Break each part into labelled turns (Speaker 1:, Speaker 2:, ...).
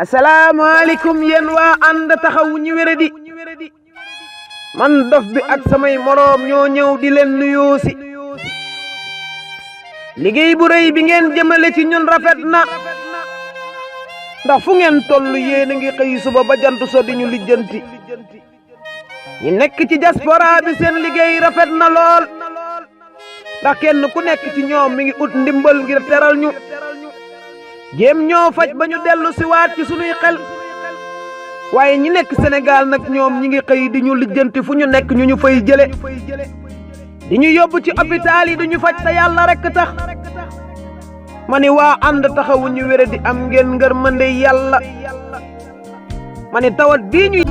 Speaker 1: asalaamaaleykum yéen waa ànd taxawu ñu wéradi man dof bi ak samay moroom ñoo ñëw di leen nuyoo si liggéey bu rëy bi ngeen jëmale ci ñun rafet na ndax fu ngeen toll yéen a ngi xëy suba ba jant so di ñu lijjanti ñi nekk ci diaspora bi seen liggéey rafet na lool ndax kenn ku nekk ci ñoom mi ngi ut ndimbal ngir teral ñu jéem ñoo faj ba ñu dellu si waat ci sunuy xel waaye ñi nekk Sénégal nag ñoom ñi ngi xëy di ñu lijjanti fu ñu nekk ñu fay jële di ñu yóbbu ci hôpital yi di ñu faj te yàlla rekk tax ma ni waa ànd taxawu ñu wéré di am ngeen ngërmande yàlla ma ni tawat bii ñu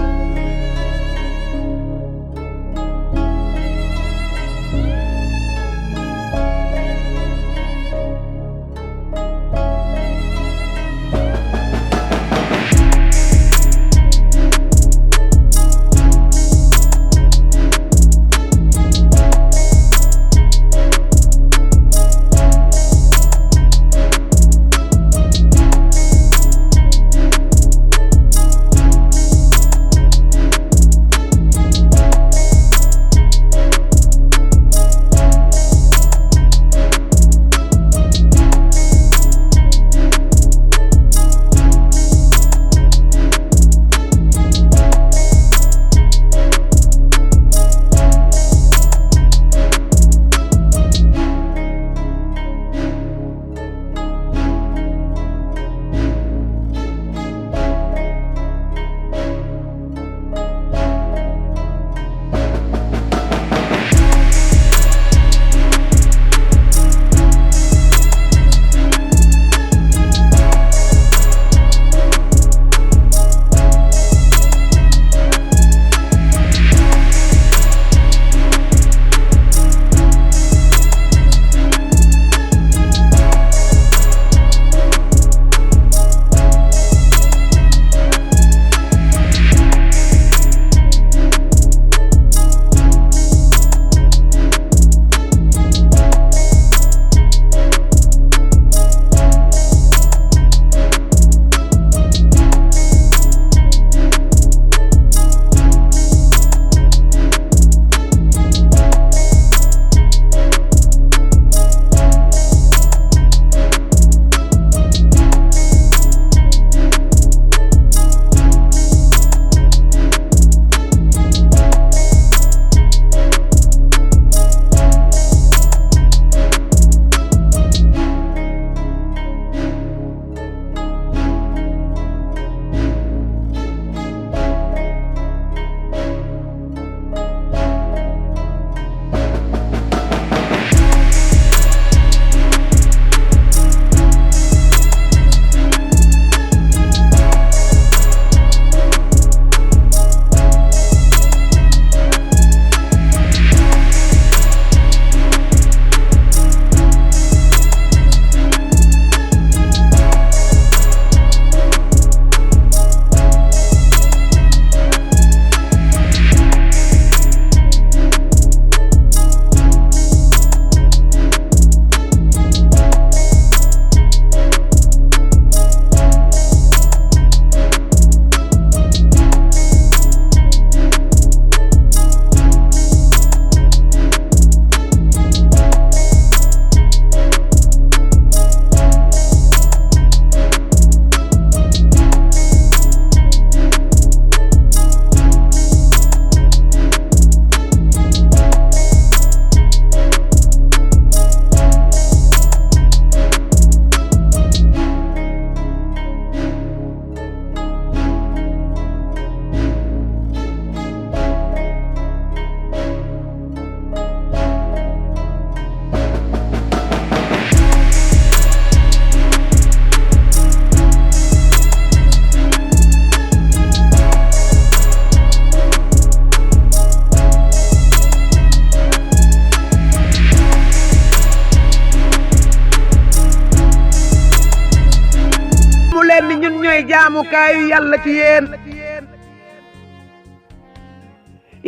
Speaker 1: jaamukaayu yàlla ci yéen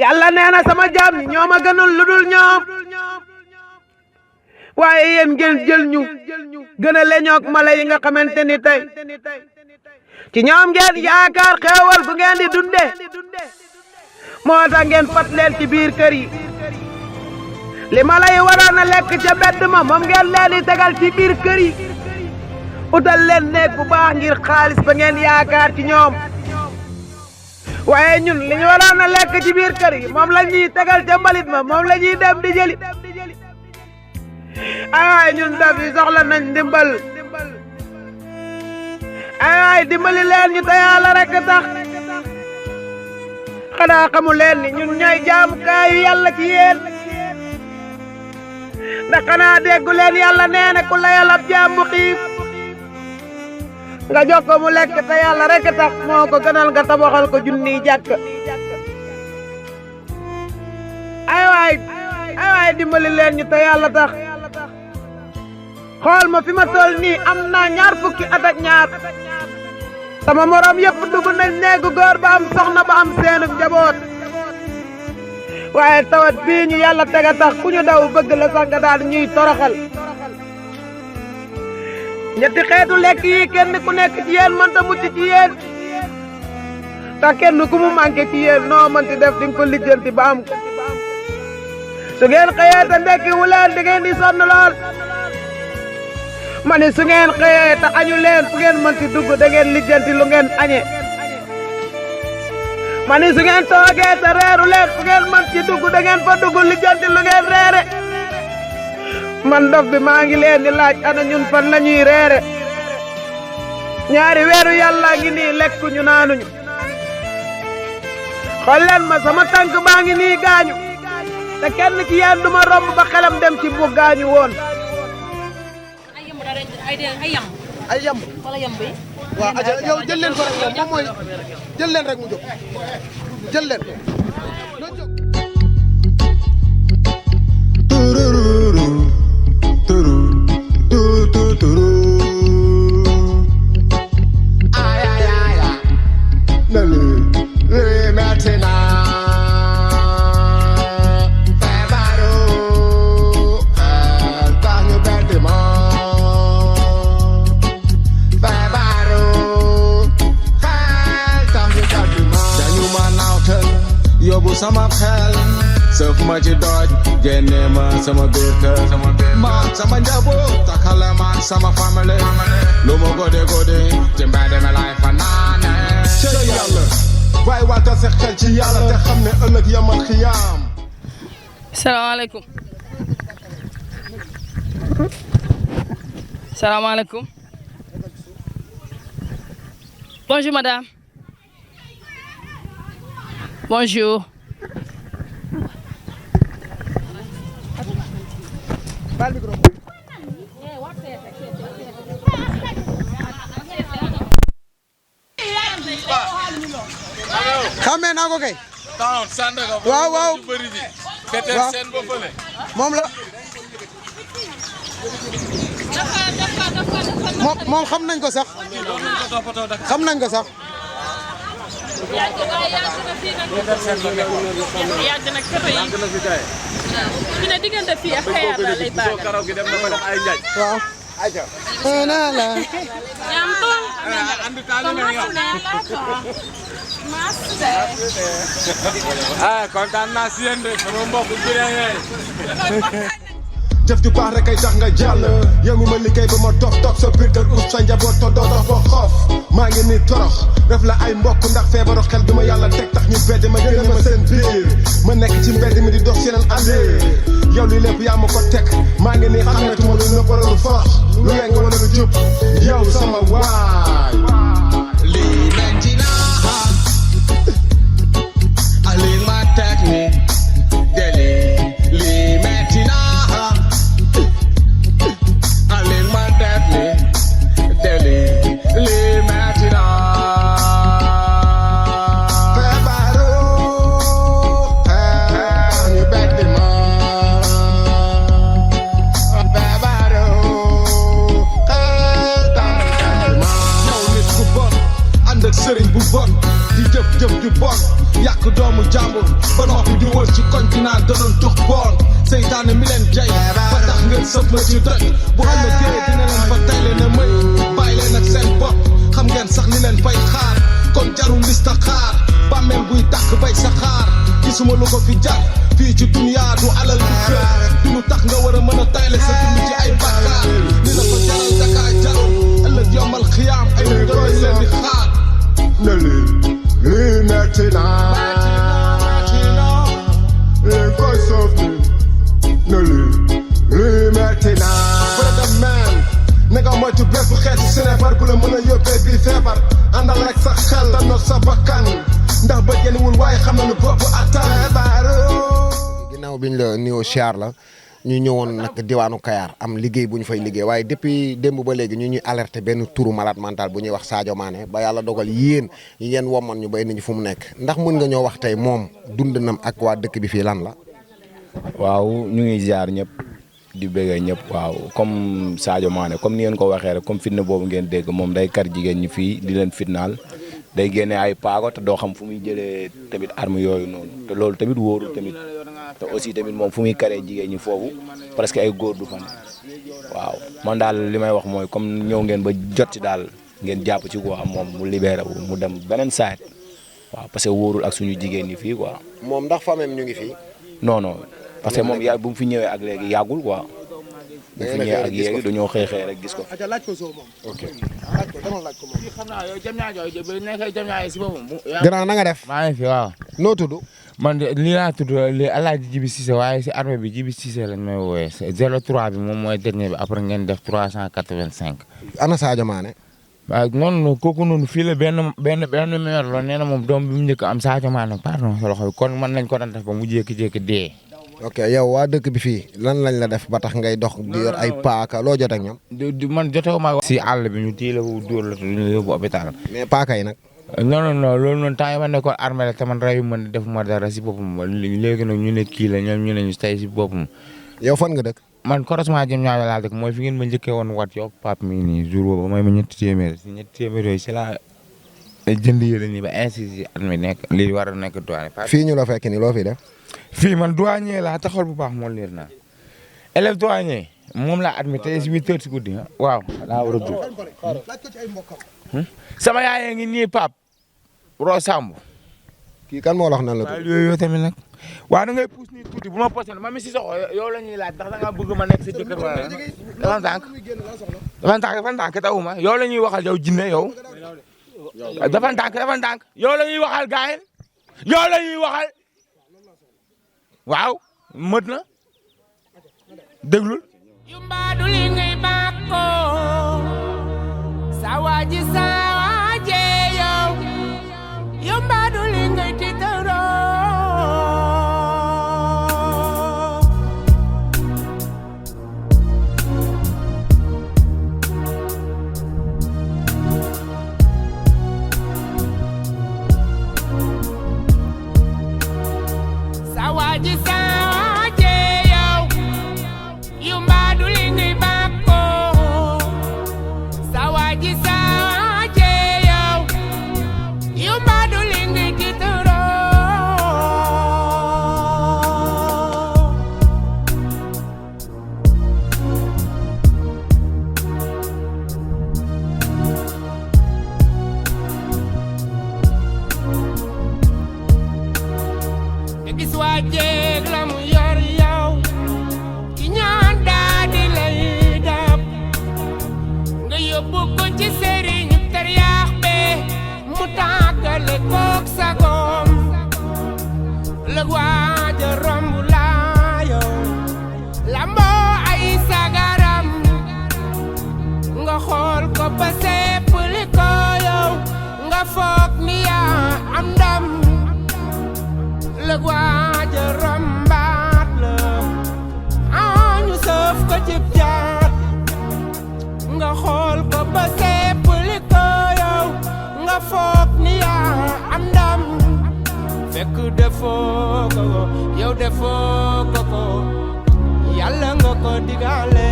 Speaker 1: yàlla nee na sama jaam ñi ñoo ma gënal lu dul ñoom waaye yéen ngeen jël ñu gën a leñoog mala yi nga xamante ni tey ci ñoom ngeen yaakaar xéewal gu ngeen di dunde moo tax ngeen fat leen ci biir kër yi li mala yi waroon a lekk ca bedd ma moom ngeen leen di tegal ci biir kër yi utal leen nekk bu baax ngir xaalis ba ngeen yaakaar ci ñoom waaye ñun li ñu waroon a lekk ci biir kër yi moom la ñuy tegal ca mbalit ma moom la ñuy dem di jëli ay waay ñun daf yi soxla nañ ndimbal ay waay dimbali leen ñu te Yàlla rek tax xanaa xamu leen ni ñun ñooy jaamukaayu Yàlla ci yéen ndax xanaa déggu leen Yàlla nee na ku la Yàlla jaam bu xiif nga jox ko mu lekk te Yàlla rek tax moo ko gënal nga tabaxal ko junniy jàkk ay waay dimbali leen ñu te Yàlla tax xool ma fi ma toll nii am naa 20 fukki at ak ñaar sama morom yëpp dugg nañ néegu góor ba am soxna ba am seenu njaboot waaye tawat bii ñu Yàlla tega tax ku ñu daw bëgg la sax nga daal ñuy toroxal ñetti xeetu lekk yi kenn ku nekk ci yéen mënta mucc ci yéen te kenn ku mu manqué ci yéen noo mënti def di nga ko lijjanti ba am ko su ngeen xëyee te ndekki wu leen di ngeen di sonn lool ma ne su ngeen xëyee te añu leen fu ngeen mënti dugg da ngeen lijjanti lu ngeen añe ma ne su ngeen toogee te reeru leen fu ngeen mënti dugg da ngeen fa dugg lijjanti lu ngeen reere man dof bi maa ngi leen di laaj ana ñun fan la ñuy reere ñaari weeru Yàlla ngi nii lekkuñu naanuñu xool leen ma sama tànk baa ngi nii gaañu te kenn ci yéen du ma romb ba xelam dem ci bu gaañu woon
Speaker 2: ay yamb
Speaker 3: wala yamb yi
Speaker 2: waaw aja yow jël leen ko rek moom mooy jël leen rek mu jóg jël leen na jóg
Speaker 4: sama xel sëf ma ci dooj génne ma sama biir kër maak sama njaboot takkale maak sama famille lu ma gode ci mbedd mi lay fanaane
Speaker 5: ci Yàlla waaye waata sa xel ci Yàlla te xam ne ëllëg yamal xiyaam.
Speaker 3: salaamaaleykum salaamaaleykum bonjour madame bonjour
Speaker 2: xamee naa ko kay waaw waaw moom la moom xam nañ ko sax xam nañ ko sax
Speaker 6: yàgg na kër yi fi ne diggante fii ak xëyaat la lay baagal
Speaker 2: waaw naa la
Speaker 6: ñam toon
Speaker 4: kontaan naa si yéen de sama mbokk jigéen
Speaker 5: jëf ju baax rek ay tax nga jàll yow mi ma liggéey ba ma toog sa biir kër ut sa njaboot to doo fa xoof maa ngi ni torox def la ay mbokk ndax feebaru xel bi ma Yàlla teg tax ñu bedd ma génne ma seen biir ma nekk ci mbedd mi di dox yeneen allée yow li lépp yaa ma ko teg maa ngi ni xamatuma lu nëbb wala lu faax lu yeng wala lu jub yow sama waay
Speaker 4: lii metti naa lii ma teg ni deli lii metti naa
Speaker 5: sëriñ bu bon di jëf ju bon yàq doomu jàmbur ba noppi di wër ci koñ bi naan doon tux bon seytaane mi leen jay ba tax ngeen sëf ma ci doj bu ëllëgee dina leen fa tay leen a may bàyyi leen ak seen bopp xam ngeen sax li leen fay xaar kon jarul lista xaar bàmmeel buy tàkk bay sa xaar gisuma lu ko fi jar fii ci duniyaa du alal du kër du lu tax nga war a mën a tayle sa dund ci ay bàkkaar li la ko jaral dakaa jarul ëllëg yombal xiyaam ay nit doy leen di xaar ne lii metti naa lii koy soof ne lii metti naa brother man na nga moytu bépp xeetu sinebar bu la mën a yóbbee bii feebar àndal rek sa xel te not sa bakkan ndax ba génnewul waaye xam na lu bopp attan ginnaaw biñ la nuyoo siyaar la ñu ñëwoon nag diwaanu Kayar am liggéey bu ñu fay liggéey waaye depuis démb ba léegi ñu ñuy alerté benn turu malade mental bu ñuy wax Sadio Mané ba yàlla dogal yéen womman ñu bay nañu fu mu nekk ndax mën nga ñoo wax tey moom dund nam ak waa dëkk bi fii lan la.
Speaker 7: waaw ñu ngi ziar ñëpp di bëggee ñëpp waaw comme Sadio Mané comme ni ngeen ko waxee rek comme fitna boobu ngeen dégg moom day kar jigéen ñi fii di leen fitnaal day génne ay paago te doo xam fu muy jëlee tamit arme yooyu noonu te loolu tamit wóorul tamit te aussi tamit moom fu muy karee jigéen ñi foofu presque ay góor du fa ne waaw man daal li may wax mooy comme ñëw ngeen ba jot ci daal ngeen jàpp ci quoi moom mu libéré wu mu dem beneen side waaw parce que wóorul ak suñu jigéen ñi fii quoi.
Speaker 5: moom ndax famem ñu ngi fii.
Speaker 7: non non parce que moom yaa bu mu fi ñëwee ak léegi yàggul quoi. bu fi ñëwee ak léegi dañoo xëy rek gis ko.
Speaker 2: laaj ko soo moom.
Speaker 5: ok
Speaker 2: laaj ko dama laaj ko moom.
Speaker 8: xam naa yow jam ñaa jooy ba nekkee jam ñaa si boppam.
Speaker 5: gannaaw na nga def.
Speaker 8: maa ngi fi waaw.
Speaker 5: noo tudd.
Speaker 8: man de lii laa tudd lii Alaaji Jibi Cissé waaye si armée bi Jibi Cissé lañ may woowee 03 bi moom mooy dernier bi après ngeen def 385.
Speaker 5: ana Sadio Mané.
Speaker 8: waaw noonu kooku noonu fii la benn maire la nee na moom doom bi mu njëkk am Sadio Mané pardon sa loxo bi kon mën nañ ko daan def ba mu jékki-jékki dee.
Speaker 5: ok yow waa dëkk bi fii lan lañ la def ba tax ngay dox di yor ay paaka loo jot ak ñoom.
Speaker 8: man jotewu ma si àll bi ñu téye la wu dóor la ñu yóbbu hôpital.
Speaker 5: mais paaka yi nag.
Speaker 8: non loolu noonu temps yi ma nekkoon armée la te man reyu ma def ma dara si boppam léegi nag ñu ne kii la ñoom ñu ne ñu tey si boppam.
Speaker 5: yow fan nga dëkk.
Speaker 8: man croisement jëm ñaawe laa dëkk mooy fi ngeen ma njëkkee woon wat yow pap mi nii jour boobu may ma ñetti téeméer yooyu si laa jënd yële nii ba ainsi si at mi nekk lii war a nekk douane.
Speaker 5: fii ñu la fekk ni loo fi def.
Speaker 8: fii man douanier laa taxawal bu baax moo leer naa élève douanier moom laa admis si 8 heures si guddi waaw laa war a dugg. sama yaay ngi nii pap Ro Samb.
Speaker 5: kii kan moo la wax nan la tudd.
Speaker 8: waaw yooyu tamit nag waaw da ngay pousse nii tuuti bu ma posé ma mi si soxo yow la ñuy laaj ndax da ngaa bëgg ma nekk si jëkkër wala dafa ndànk tawuma yow la ñuy waxal yow jinne yow dafa ndànk yow la ñuy waxal gaay yow la ñuy waxal waaw mët na déglul
Speaker 9: yumbaadu li ngay bàkkoo sawaaji sawaaje yow yumbaadu li ngay tiitaroo sawaaji sawaaje yow yumbaadu li ngay bàkkoo sawaaji sawaaje yow yumbaadu li ngay tiitaroo nga gis waa jeeg la mu yor yow ki ñaan daa di lay dab nga yóbbu ko ci sëriñu tariyaax be mu tàggale kook sagoom lëg waaja romb laa yow lamboo ay sagaram nga xool ko ba seppali ko yow nga foog ni yaa am ndam lëg waaja rombaat la ñu sëf ko cib jaat nga xool ko ba seppali ko yow nga foog ni yaa am ndam fekk defoo ko yow defoo ko yàlla nga ko digale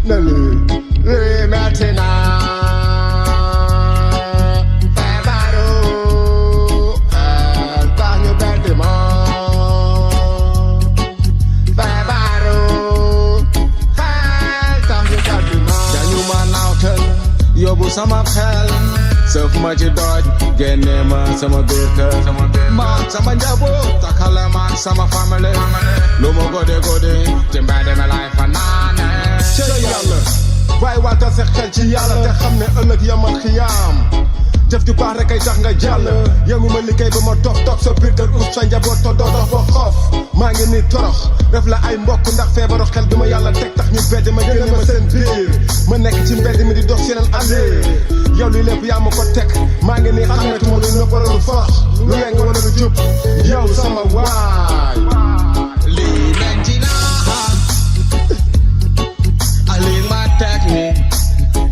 Speaker 5: ne lii metti na feebaru xel tax ñu beddi ma feebaru xel tax ñu beddi ma dañu ma nawtal yóbbu sama xel sëf ma ci doj génne ma sama biir kër maak sama njaboot takkale maak sama famille lu ma gode gode ci mbedd mi lay fanaane ci yàlla waaye waatal sa xel ci yàlla te xam ne ëllëg yamal xiyaam jëf ju baax rek ay tax nga jàll yow mi ma liggéey ba ma dox toog sa biir kër ut sa njaboot te doo dox ba xoof maa ngi ni torox def la ay mbokk ndax feebaru xel bi ma yàlla teg tax ñu bedd ma génne ma seen biir ma nekk ci mbedd mi di dox yeneen allée yow lii lépp yaa ma ko teg maa ngi nii xamatu ma lu nëbb wala lu forox lu weng wala lu jub yow sama waay lii metti na lii ma teg ni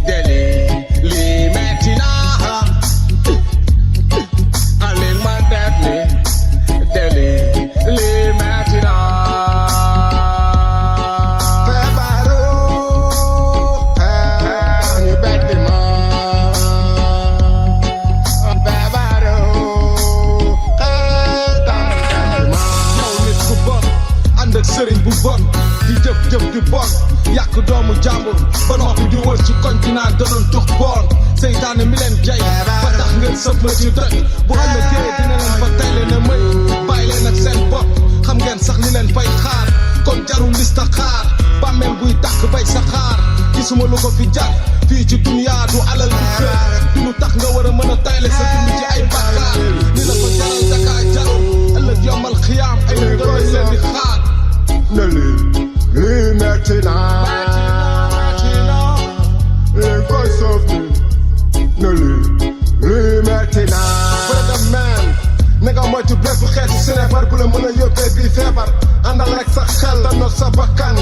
Speaker 5: deli lii metti na lii ma teg ni deli lii metti na feebaru ñu beddi ma feebaru yow nit ku bon ànd ak sëriñ bu bon di jëf jëf ju bon yàq doomu jàmbur ba noppi di wër ci koñ bi naan da doon tux boon seytaane mi leen jay ba tax ngeen sëf ma ci dëkk bu ëllëgee dina leen fa tey leen ne may bàyyi leen ak seen bopp xam ngeen sax li leen fay xaar kon jarul lista xaar bàmmeel buy tàkk bay sa xaar gisuma lu ko fi jar fii ci duniyaa du alal du kër du lu tax nga war a mën a tayle sa dund ci ay bàkkaar ni la ko jaral dakaa jarul ëllëg yombal xiyaam ay ngërëy leen di xaar ne lii metti na lii koy soof ni ne lii metti na brother man na nga moytu bépp xeetu sinébar bu la mën a yóbbee bii feebar àndal rek sa xel te not sa bakkan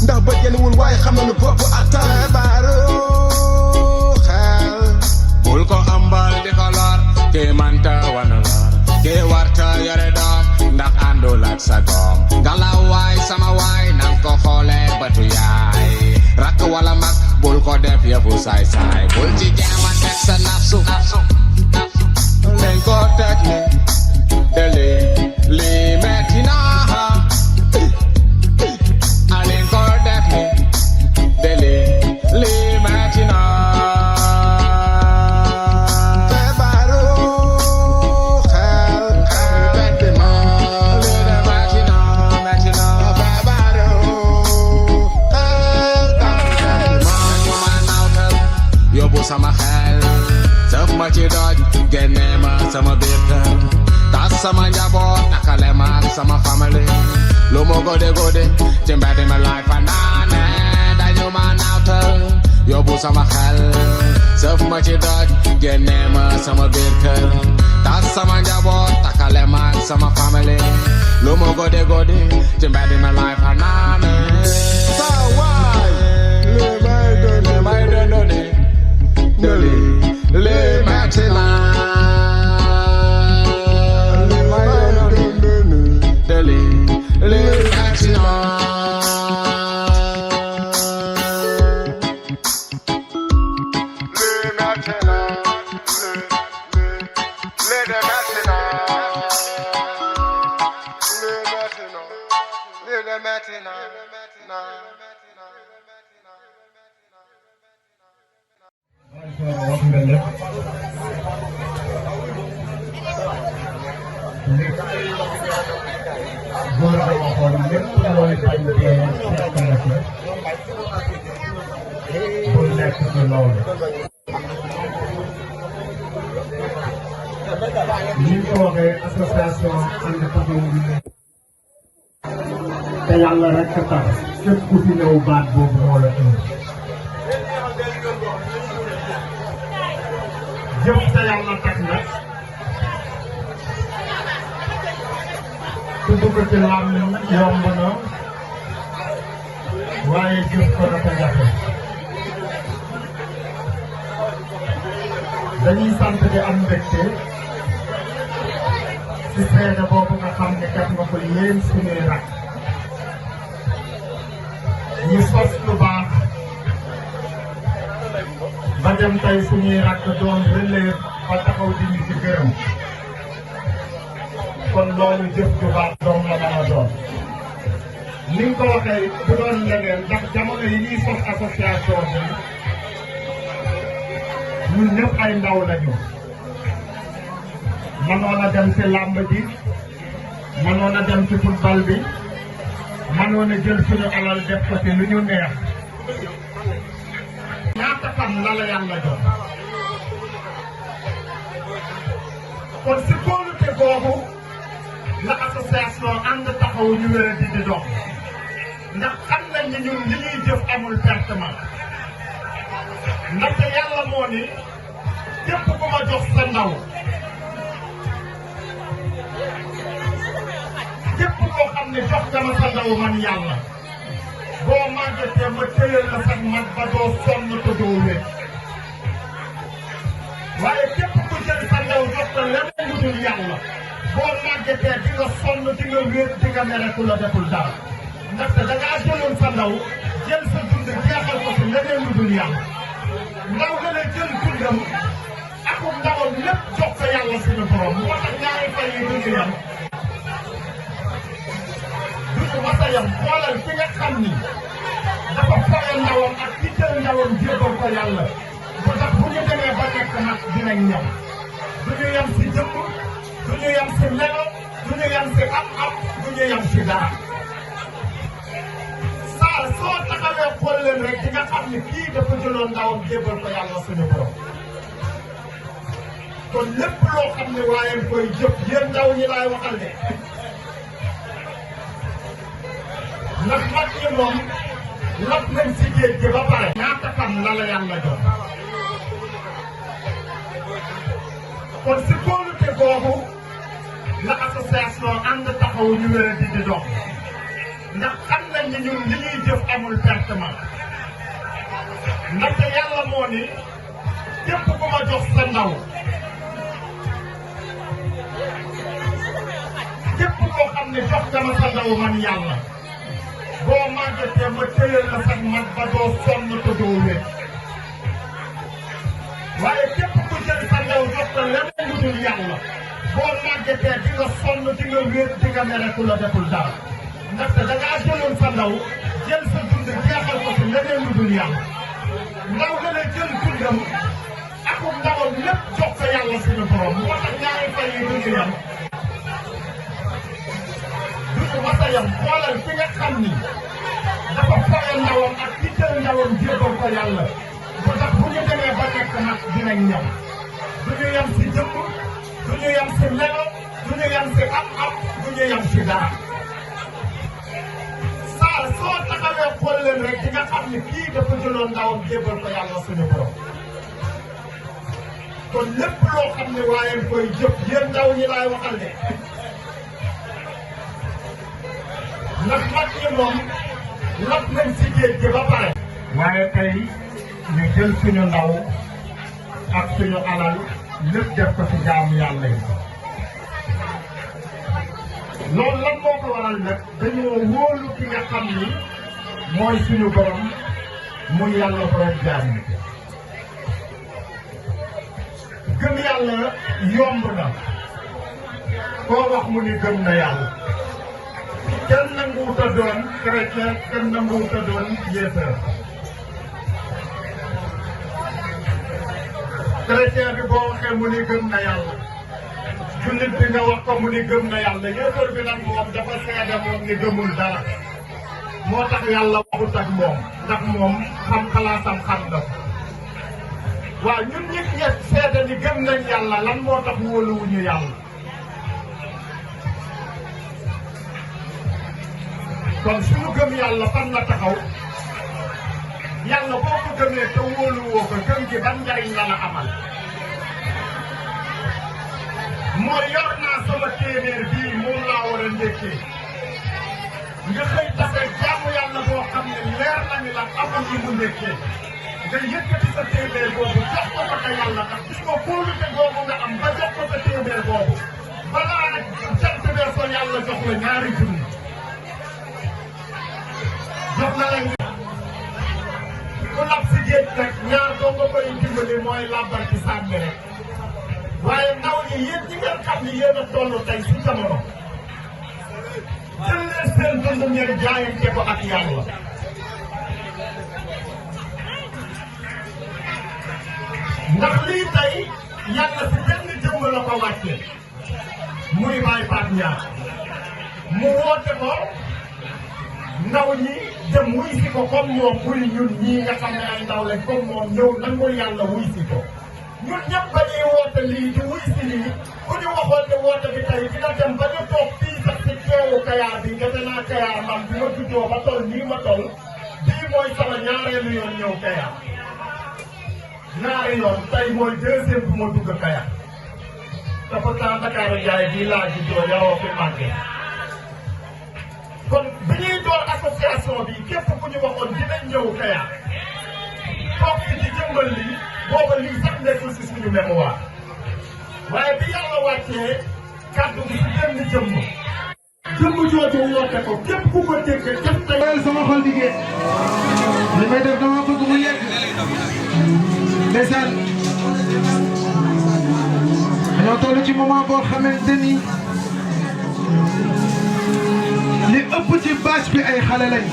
Speaker 5: ndax ba génnewul waaye xam na nu bopp attan feebaru xel bul ko ambal di ko lor kii manta wana lor kii warta yore doom ndax àndul ak sa doom galaw waay sama waay nang ko xoolee batu yaay rakk wala mag bul ko def yëfu saay saay bul ci jéema teg sa nafsu leen ko teg ni deli lii metti na leen ko def ni deli lii metti na feebaru xel beddi ma lii de metti na feebaru xel beddi ma ñu ma nawtal yóbbu sama xel sëf ma ci doj génne ma sama biir kër tas sama njaboot takkale ma ak sama famille lu ma gode gode ci mbedd mi lay fanaane dañu ma nawtal yóbbu sama xel sëf ma ci doj génne ma sama biir kër tas sama njaboot takkale ma ak sama famille lu ma gode gode ci mbedd mi lay fanaane sa waay li may dondone deli li metti na deli li metti na
Speaker 10: ñu ko waxee association ànd taxawu te yàlla rek a tax képp ku fi ñëw baat boobu moo la indi jëf te yàlla tax na tudd ko ci làmmiñ yomb na waaye jëf ko dafa jafe dañuy sant di am mbégte ci seede boobu nga xam ne def nga ko yéen suñuy rak ñu sos lu baax dem tey suñuy rakk doon relève ba taxaw di ñu ci gërëm kon loolu jëf ju baax doom la mën a doon ni nga ko waxee bu doon leneen ndax jamono yi ñuy sos association bi ñun ñëpp ay ndaw lañu mënoon a dem ci làmb ji mënoon a dem ci football bi mënoon a jël suñu alal def ko ci lu ñu neex ñaata fan la la yàlla jox kon si kóolute boobu la association ànd taxawu ñu wér di dox ndax xam nañ ni ñun li ñuy jëf amul pertement ndaxte yàlla moo ni képp ku ma jox sa ndaw képp koo xam ne jox nga ma sa ndaw man yàlla boo màggatee ma téyal la sax man ba doo sonn te doo wér waaye képp ku jël sa ndaw jox ko leneen lu dul yàlla boo màggatee di nga sonn di nga wér di nga mere ku la deful dara ndaxte da ngaa jëloon sa ndaw jël sa dund jeexal ko si leneen lu dul yàlla ndaw nga la jël dundam akum ndawam lépp jox ko yàlla suñu borom moo tax ñaari fay yi duñu yam duñu masa yam xoolal fi nga xam ni dafa foye ndawam ak ki jël ndawam jébal ko yàlla ba tax bu ñu demee ba nekk nag dinañ ñam duñu yam si jëmm duñu yam si melo duñu yam si am duñu yam si dara saa soo taxawee xool leen rek di nga xam ni kii dafa jëloon ndawam jébal ko yàlla suñu borom kon lépp loo xam ne waaye koy jëf yéen ndaw ñi laay waxal de ndax mag ñi moom lap nañ si géej gi ba pare ñaata fan la la yàlla jox kon si kóolute boobu la association ànd taxawu ñu wér di dox ndax xam nañ ni ñun li ñuy jëf amul pertement ndaxte yàlla moo ni képp ku ma jox sa ndaw képp koo xam ne jox nga ma sa ndaw man yàlla boo màggatee ma téyal la sax man ba doo sonn te doo wér waaye képp ku jël sa ndaw jox ko leneen lu dul yàlla boo màggatee di nga sonn di nga wér di nga mere ku la deful dara ndaxte da ngaa jëloon sa ndaw jël sa dund jeexal ko si leneen lu dul yàlla ndaw nga la jël dundam akum ndawam lépp jox ko yàlla suñu borom moo tax ñaari fay yi duñu yam duñu masa yam xoolal fi nga xam ni dafa foye ndawam ak ki jël ndawam jébal ko yàlla ba tax bu ñu demee ba nekk nag dinañ ñam duñu yam si jëmm duñu yam si melo duñu yam si am duñu yam si dara saa soo taxawee xool leen rek di nga xam ni kii dafa jëloon ndawam jébal ko yàlla suñu borom kon lépp loo xam ne waaye koy jëf yéen ndaw ñi laay waxal de ndax mag ñi moom lap nañ si géej gi ba pare waaye tey ñu jël suñu ndaw ak suñu alal lépp def ko ci jaamu yàlla yi loolu lan moo ko waral nag dañoo wóolu ki nga xam ni mooy suñu borom muy yàlla borom jaam yi gëm yàlla yomb na koo wax mu ni gëm na yàlla kenn nanguwut a doon chrétien kenn nanguwut a doon yéefar chrétien bi boo waxee mu ni gëm na yàlla jullit bi nga wax ko mu ni gëm na yàlla yéefar bi nag moom dafa seede moom ni gëmul dara moo tax yàlla waxut ak moom ndax moom xam xalaatam xam na waaw ñun nit ñett seede ni gëm nañ yàlla lan moo tax wóoluwuñu yàlla kon suñu gëm yàlla fan la taxaw yàlla boo ko gëmee te wóoluwoo ko gëm gi ban njariñ la la amal mooy yor naa sama téeméer bii moom laa war a ndékkee nga xëy tase jaamu yàlla boo xam ne leer na ni la amul li mu ndékkee nga yëkkati sa téeméer boobu jox ko ko te yàlla tax gis nga kóolute boobu nga am ba jox ko sa téeméer boobu balaa nag jant bee ko yàlla jox la ñaari junni jox na la ku lab si géej nag ñaar yow nga koy dimbali mooy làmbar ci sànni rek waaye ndaw ñi yéen ñi ngeen xam ni yéen a toll tey si jamono jël leen seen dund ngeen jaayante ko ak yàlla. ndax lii tey yàlla si benn jëmm la ko wàcce muy Baye Pape Niang mu woote ko ndaw ñi dem wuy si ko comme moom muy ñun ñii nga xam ne ay ndaw lañ comme moom ñëw nangul yàlla wuy si ko ñun ñëpp ba ñuy woote lii di wuy si lii ku ñu waxoon ne woote bi tey dina dem ba ñu toog fii sax si teewu Kayar bi nga naa Kayar man bi ma juddoo ba toll nii ma toll bii mooy sama ñaareelu yoon ñëw Kayar ñaari yoon tey mooy deuxième bu ma dugg Kayar te pourtant Dakar Ndiaye bii laa juddoo yaroo fi màgge kon bi ñuy door association bi képp ku ñu waxoon dinañ ñëw Kayar toog fi di jëmbal lii booba lii sax nekkul si suñu mémoire waaye bi yàlla wàccee kàddu gi si benn jëmm jooju woote ko képp ku ko dégg def tey
Speaker 2: sama xol liggéey li may def dama bëgg mu yegg ndeysaan dañoo toll ci moment boo xamante ni li ëpp ci bâche bi ay xale lañ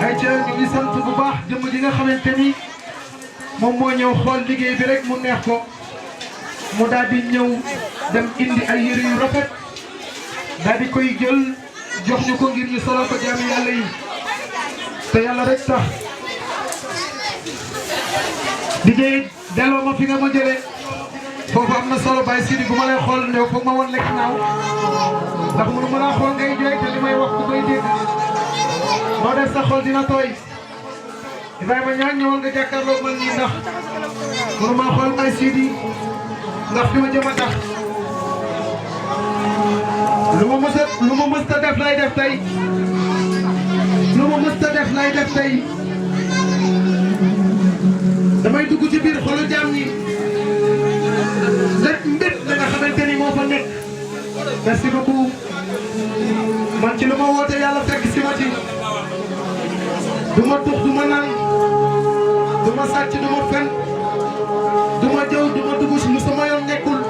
Speaker 2: ay ca ñu ngi sant bu baax jëmm ji nga xamante ni moom moo ñëw xool liggéey bi rek mu neex ko mu daal di ñëw dem indi ay yére yu rafet daal di koy jël jox ñu ko ngir ñu solo ko jaami yàlla yi te yàlla rek tax DJ delloo ma fi nga ma jëlee foofu am na solo Baye Sidi bu ma lay xool ne foog ma wan lekk naaw ndax mënu ma laa xool ngay jooy te li may wax ku koy dégg moo def sa xol dina tooy Ibrahima ñaan ñëwal nga jàkkaarloo man nii ndax mënu maa xool Baye Sidi ndax fi ma jëm a tax lu ma mës a def lay def tey lu ma mës a def lay def tey damay dugg ci biir xolu jaam ñi lépp mbir la nga xamante ni moo fa nekk merci beaucoup man ci lu ma woote yàlla fekk si ma ci du ma tux du ma naan du ma sàcc du ma fen du ma jëw du ma dugg lu sama yoon nekkul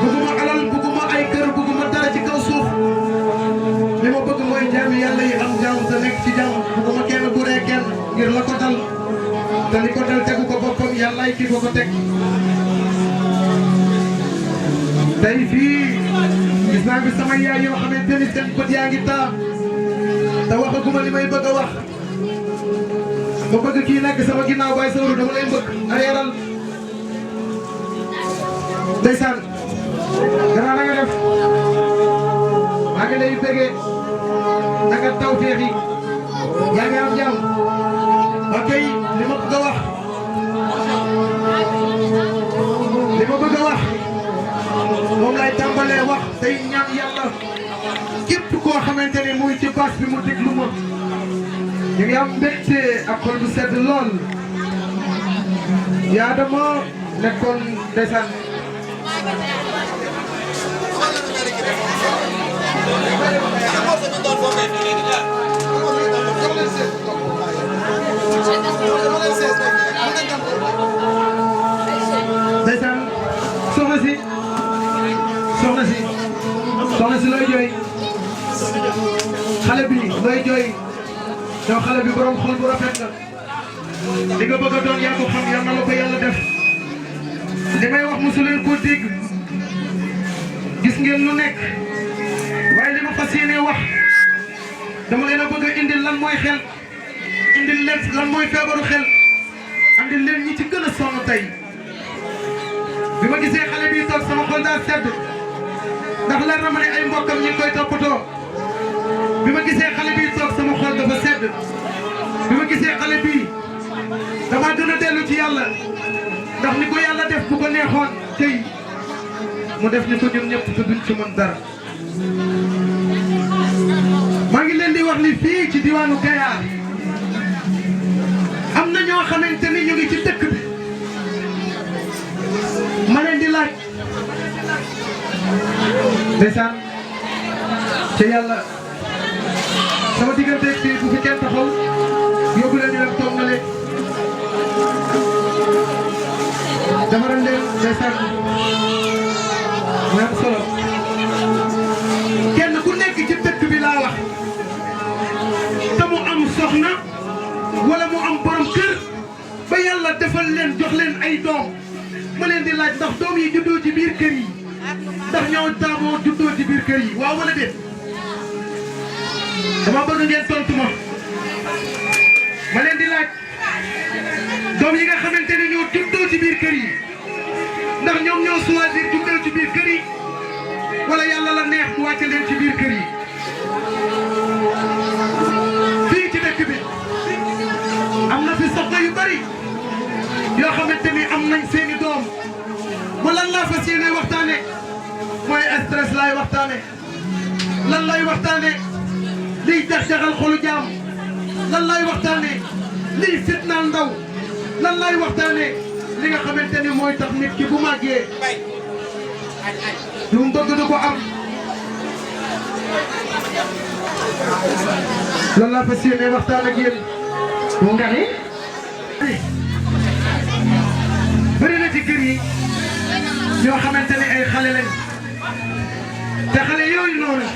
Speaker 2: bëgguma alal bëgguma ay kër bëgguma dara ci kaw suuf li ma bëgg mooy jaami yàlla yi am jàmm te nekk ci jàmm bëgguma kenn buree kenn ngir la ko dal te li ko dal tegu ko boppam yàlla ay kii ko ko teg tey fii gis naa fi sama yaay yoo xamante ni seen bët yaa ngi taa te waxaguma li may bëgg a wax ma bëgg kii nekk sama ginnaaw Baye Sawru dama lay mbëgg areeral ndeysaan gannaaw na nga def maa ngi lay bëggee naka taw feex yi yaa ngi am jàmm ok li ma bëgg a wax moom lay tàmbalee wax tey ñaan yàlla képp koo xamante ni muy ci bâche bi mu déglu ma ñu ngi am mbégte ak xol bu sedd lool yaa dama nekkoon ndeysaan ndeysaan soxna si looy jooy xale bi looy jooy yow xale bi borom xol bu rafet la li nga bëgg a doon yaa ko xam yal na la ko yàlla def li may wax mosu leen ko dégg gis ngeen lu nekk waaye li ma fas yéenee wax dama leen a bëgg a indil lan mooy xel indil leen lan mooy feebaru xel andil leen ñi ci gën a sonn tey bi ma gisee xale bi toog sama xol daa sedd ndax leer na ma ne ay mbokkam ñi ngi koy toppatoo bi ma gisee xale bi toog sama xol dafa sedd bi ma gisee xale bi dama gën a dellu ci yàlla ndax ni ko yàlla def bu ko neexoon tey mu def ni ko ñun ñëpp te duñ ci mën dara maa ngi leen di wax ni fii ci diwaanu Kayar am na ñoo xamante ni ñu ngi ci dëkk bi ma leen di laaj ndeysaan ca yàlla sama diggante fii bu fi kenn taxaw yóbbu leen ñu dem toog na leen dama ren leen ndeysaan mu am solo kenn ku nekk ci dëkk bi laa wax te mu am soxna wala mu am borom kër ba yàlla defal leen jox leen ay doom ma leen di laaj ndax doom yi juddoo ci biir kër yi ndax ñoo taamoo juddoo ci biir kër yi waaw wala déet dama bëgg ngeen tontu ma leen di laaj doom yi nga xamante ne ñoo juddoo ci biir kër yi ndax ñoom ñoo choisir juddoo ci biir kër yi wala yàlla la neex mu wàcce leen ci biir kër yi fii ci dëkk bi am na fi soxna yu bari yoo xamante ni am nañ seeni doom mu lan laa fas yéene waxtaane mooy stress laay waxtaane lan lay waxtaane liy jax-jaxal xolu jaam lan lay waxtaane liy fitnaal ndaw lan lay waxtaane li nga xamante ni mooy tax nit ki bu màggee lu mu bëgg du ko am lan laa fas yéene waxtaan ak yéen mu nga ni bëri na ci kër yi ñoo xamante ni ay xale lañ te xale yooyu noonu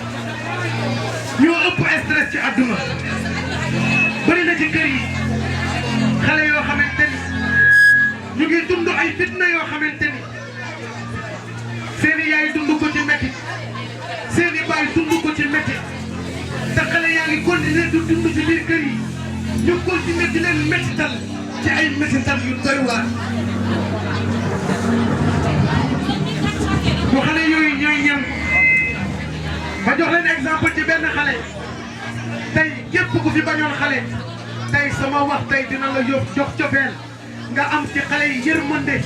Speaker 2: ñoo ëpp stress ci àdduna bëri na ci kër yi xale yoo xamante ni ñu ngi dund ay fitna yoo xamante ni seeni yaay dund ko ci métti seeni baay dund ko ci métti te xale yaa ngi continuer du dund ci biir kër yi ñu continuer di leen méttital ci ay méttital yu doy waar bu xale yooyu ñooy ñan ma jox leen exemple ci benn xale tey képp ku fi bañoon xale tey sama wax tey dina la jox cofeel nga am ci xale yi yërmande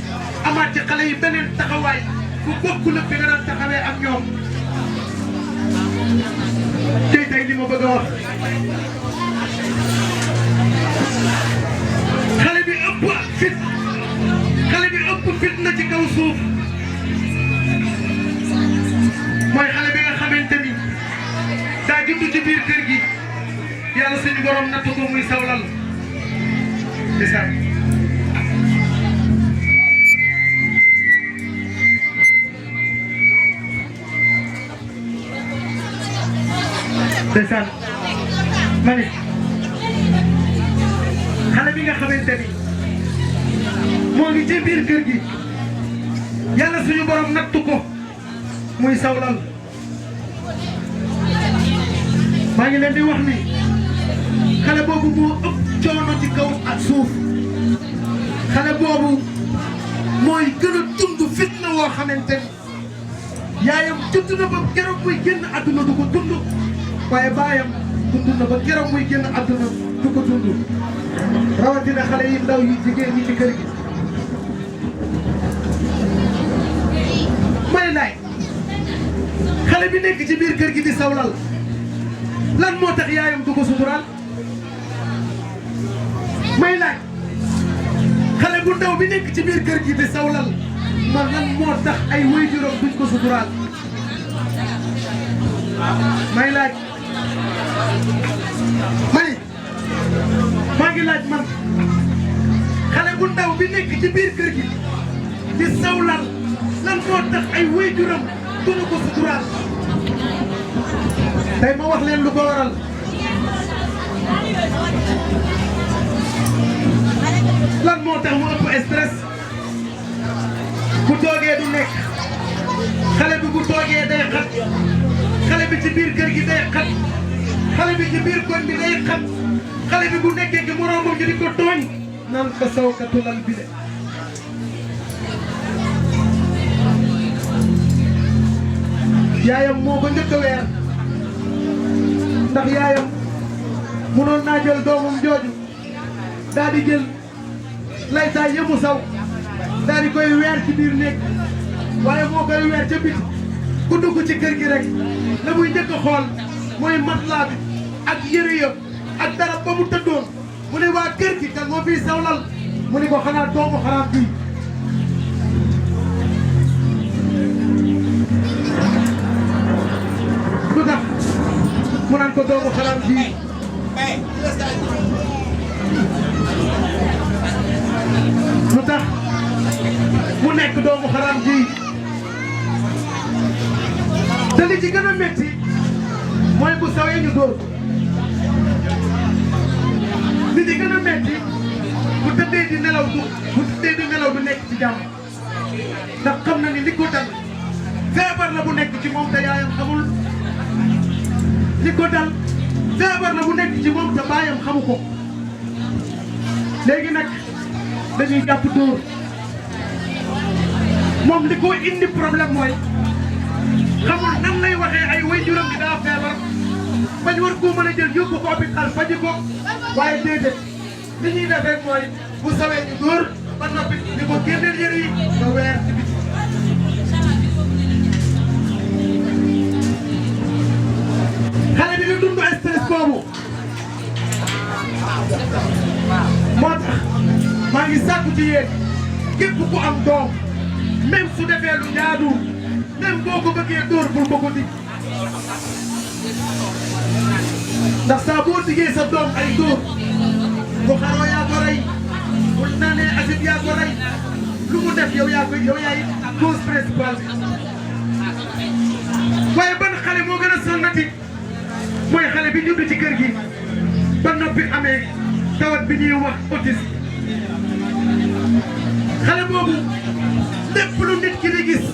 Speaker 2: amaat ci xale yi beneen taxawaay bu bokkul ak bi nga daan taxawee ak ñoom tey li ma bëgg a wax xale bi ëpp fit na ci kaw suuf mooy xale bi nga xamante ni daa judd ci biir kër gi yàlla suñu borom natt ko muy sawlal ndeysaan ndeysaan ma ne xale bi nga xamante ni moo ngi ci biir kër gi yàlla suñu borom natt ko muy sawlal maa ngi leen di wax ni xale boobu moo ëpp coono ci kaw ak suuf xale boobu mooy gën a dund fitna woo xamante ni yaayam dund na ba keroog muy génn àdduna du ko dund waaye baayam dund na ba keroog muy génn àdduna du ko dund rawatina xale yi ndaw yi jigéen ñi ci kër gi may laaj xale bi nekk ci biir kër gi di sawlal lan moo tax yaayam du ko suturaal may laaj xale bu ndaw bi nekk ci biir kër gi di sawlal man lan moo tax ay waajuram duñ ko suturaal may laaj maa ngi laaj man xale bu ndaw bi nekk ci biir kër gi di sawlal lan moo tax ay waajuram duñu ko suturaal tey ma wax leen lu ko waral lan moo tax mu ëpp stress bu toogee du nekk xale bi bu toogee day xat xale bi ci biir kër gi day xat xale bi ci biir koñ bi day xat xale bi bu nekkee ki moroomam ñu di ko tooñ naan ko sawkatu lal bi de yaayam moo ko njëkk a weer ndax yaayam mënoon naa jël doomam jooju daal di jël laytaay yëmu saw daal di koy weer ci biir néeg waaye moo koy weer ca biti ku dugg ci kër gi rek la muy njëkk a xool mooy matelas bi ak yëre ya ak dara ba mu tëddoon mu ne waa kër gi kan moo fiy sawlal mu ne ko xanaa doomu xaraam bi ji lu tax mu nekk doomu xaram ji te li ci gën a métti mooy bu sawee ñu dóor li ci gën a métti bu tëddee di nelaw du nekk ci jàmm ndax xam na ni li ko dal feebar la bu nekk ci moom te yaayam xamul li ko dal feebar la bu nekk ci moom te baayam xamu ko léegi nag dañuy jàpp dóor moom li ko indi problème mooy xamul nan lay waxee ay waajuram bi daa feebar bañ war koo mën a jël yóbbu ko hôpital faji ko waaye déedéet li ñuy def rek mooy bu sawee ñu dóor ba noppi ni ko génneel yëre yi ba weer ci biti xale bi ñu dund stress boobu moo tax maa ngi sàkku ci yéen képp ku am doom même su defee lu jaadu même boo ko bëggee dóor bul ko ko dig ndax saa boo diggee sa doom ay dóor bu xaroo yaa ko rey bu naanee acide yaa ko rey lu mu def yow yaay cause principale bi waaye ban xale moo gën a sonnati mooy xale bi judd ci kër gi ba noppi amee tawat bi ñuy wax autisme xale boobu lépp lu nit ki di gis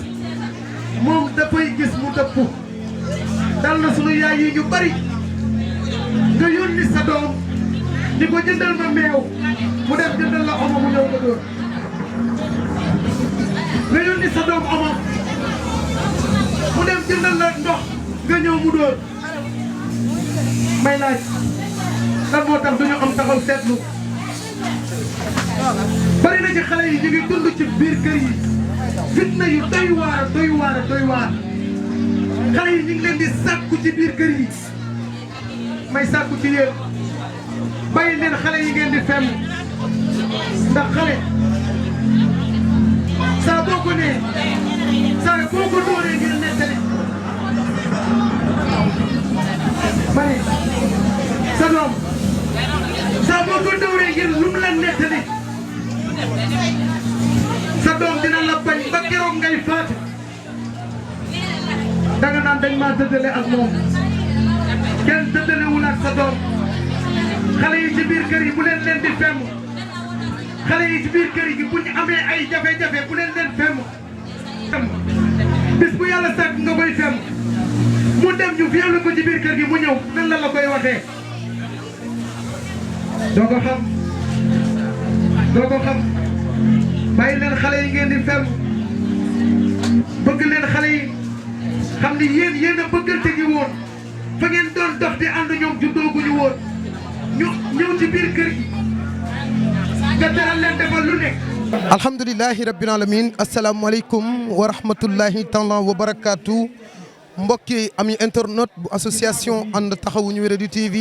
Speaker 2: moom dafay gis mu dëpp dal na sunu yaay yi ñu bari nga yónni sa doom di ko jëndal ma meew mu dem jëndal la omo mu ñëw nga dóor nga yónni sa doom omo mu dem jëndal la ndox nga ñëw mu dóor may laaj lan moo tax duñu am taxaw seetlu bari na ci xale yi ñu ngi dund ci biir kër yi fitna yu doy waar xale yi ñu ngi leen di sàkku ci biir kër yi may sàkku ci yéen bàyyi leen xale yi ngeen di fem ndax xale saa boo ko nee saa boo ko dooree ngeen nettali bari sa doom saa boo ko dooree ngeen lu mu la nettali sa doom dina la bañ ba keroog ngay faatu danga naan dañ maa tëddale ak moom kenn tëddalewul ak sa doom xale yi ci biir kër yi bu leen di femm xale yi ci biir kër yi bu ñu amee ay jafe-jafe bu leen femm bis bu yàlla sàkk nga koy femm mu dem ñu violé ko ci biir kër gi mu ñëw nan la koy waxee doo ko xam bàyyi leen xale yi ngeen di femm bëgg leen xale yi xam ni yéen a bëggante gi woon fa ngeen doon dox di ànd ñoom juddooguñu woon ñu ñëw ci biir kër gi nga teral leen defal lu nekk.
Speaker 11: alhamdulilahi rabbil alamin asalaamaaleykum wa rahmatullahi taala wa barakaatu mbokki ami internet bu association ànd taxawu ñu wéradi TV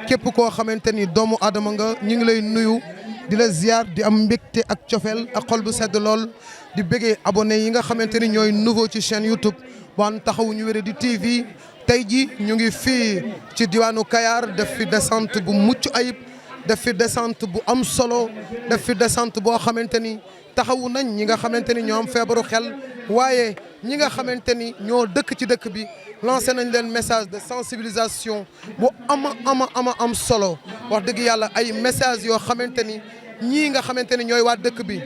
Speaker 11: képp koo xamante ni doomu aadama nga ñu ngi lay nuyu di la ziar di am mbégte ak cofeel ak xol bu sedd lool di bëggee abonné yi nga xamante ni ñooy nouveau ci chaîne YouTube bu ànd taxawu ñu wéradi TV tey ji ñu ngi fii ci diwaanu Kayar def fi descente bu mucc ayib def fi descente bu am solo def fi descente boo xamante ni taxawu nañ ñi nga xamante ni ñoo am feebaru xel waaye ñi nga xamante ni ñoo dëkk ci dëkk bi lancé nañ leen message de sensibilisation bu am solo wax dëgg yàlla ay message yoo xamante ni ñii nga xamante ni ñooy waa dëkk bi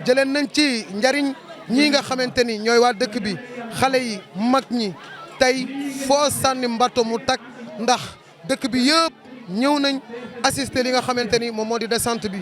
Speaker 11: jëleen nañ ci njariñ ñii nga xamante ni ñooy waa dëkk bi xale yi mag ñi tey foo sànni mbato mu tak ndax dëkk bi yëpp ñëw nañ assister li nga xamante ni moom moo di descente bi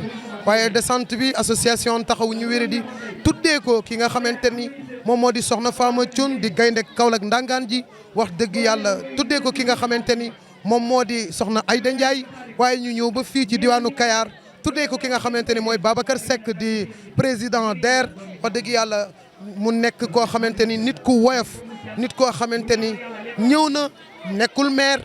Speaker 11: waaye descente bi association taxawu ñu wéradi tuddee ko ki nga xamante ni moom moo di soxna Fama Thioune di gaynde Kaolack ndangaan ji wax dëgg yàlla tuddee ko ki nga xamante ni moom moo di soxna Aïda Ndiaye waaye ñu ñëw ba fii ci diwaanu Kayar tuddee ko ki nga xamante ni mooy Babacar Seck di président DER wax dëgg yàlla mu nekk koo xamante ni nit ku woyof nit koo xamante ni ñëw na nekkul maire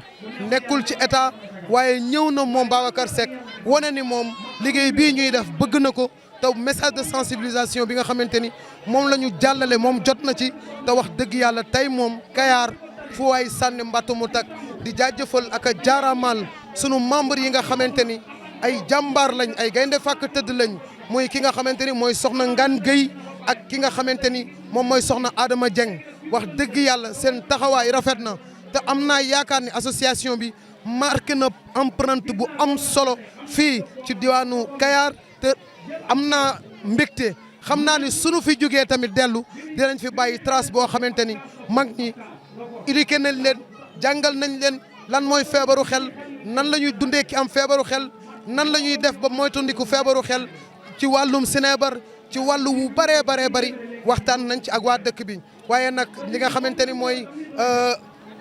Speaker 11: nekkul ci état waaye ñëw na moom Babacar Seck wane ni moom liggéey bii ñuy def bëgg na ko te message de sensibilisation bi nga xamante ni moom la ñu jàllale moom jot na ci te wax dëgg yàlla tey moom Kayar fu waay sànni mbattu mu tak di jaajëfal ak a jaaraamal sunu membre yi nga xamante ni ay jàmbaar lañ ay gaynde fàkk tëdd lañ muy ki nga xamante ni mooy soxna Ngane Gueye ak ki nga xamante ni moom mooy soxna Adama Dieng wax dëgg yàlla seen taxawaay rafet na te am naa yaakaar ni association bi marqué na empreinte bu am solo fii ci diwaanu Kayar te am naa mbégte xam naa ni sunu fi jógee tamit dellu dinañ fi bàyyi trace boo xamante ni mag ñi éduqué nañ leen jàngal nañ leen lan mooy feebaru xel nan la ñuy dundee ki am feebaru xel nan la ñuy def ba moytandiku feebaru xel ci wàllum sinébar ci wàllu wu bëree bëri waxtaan nañ ci ak waa dëkk bi waaye nag li nga xamante ni mooy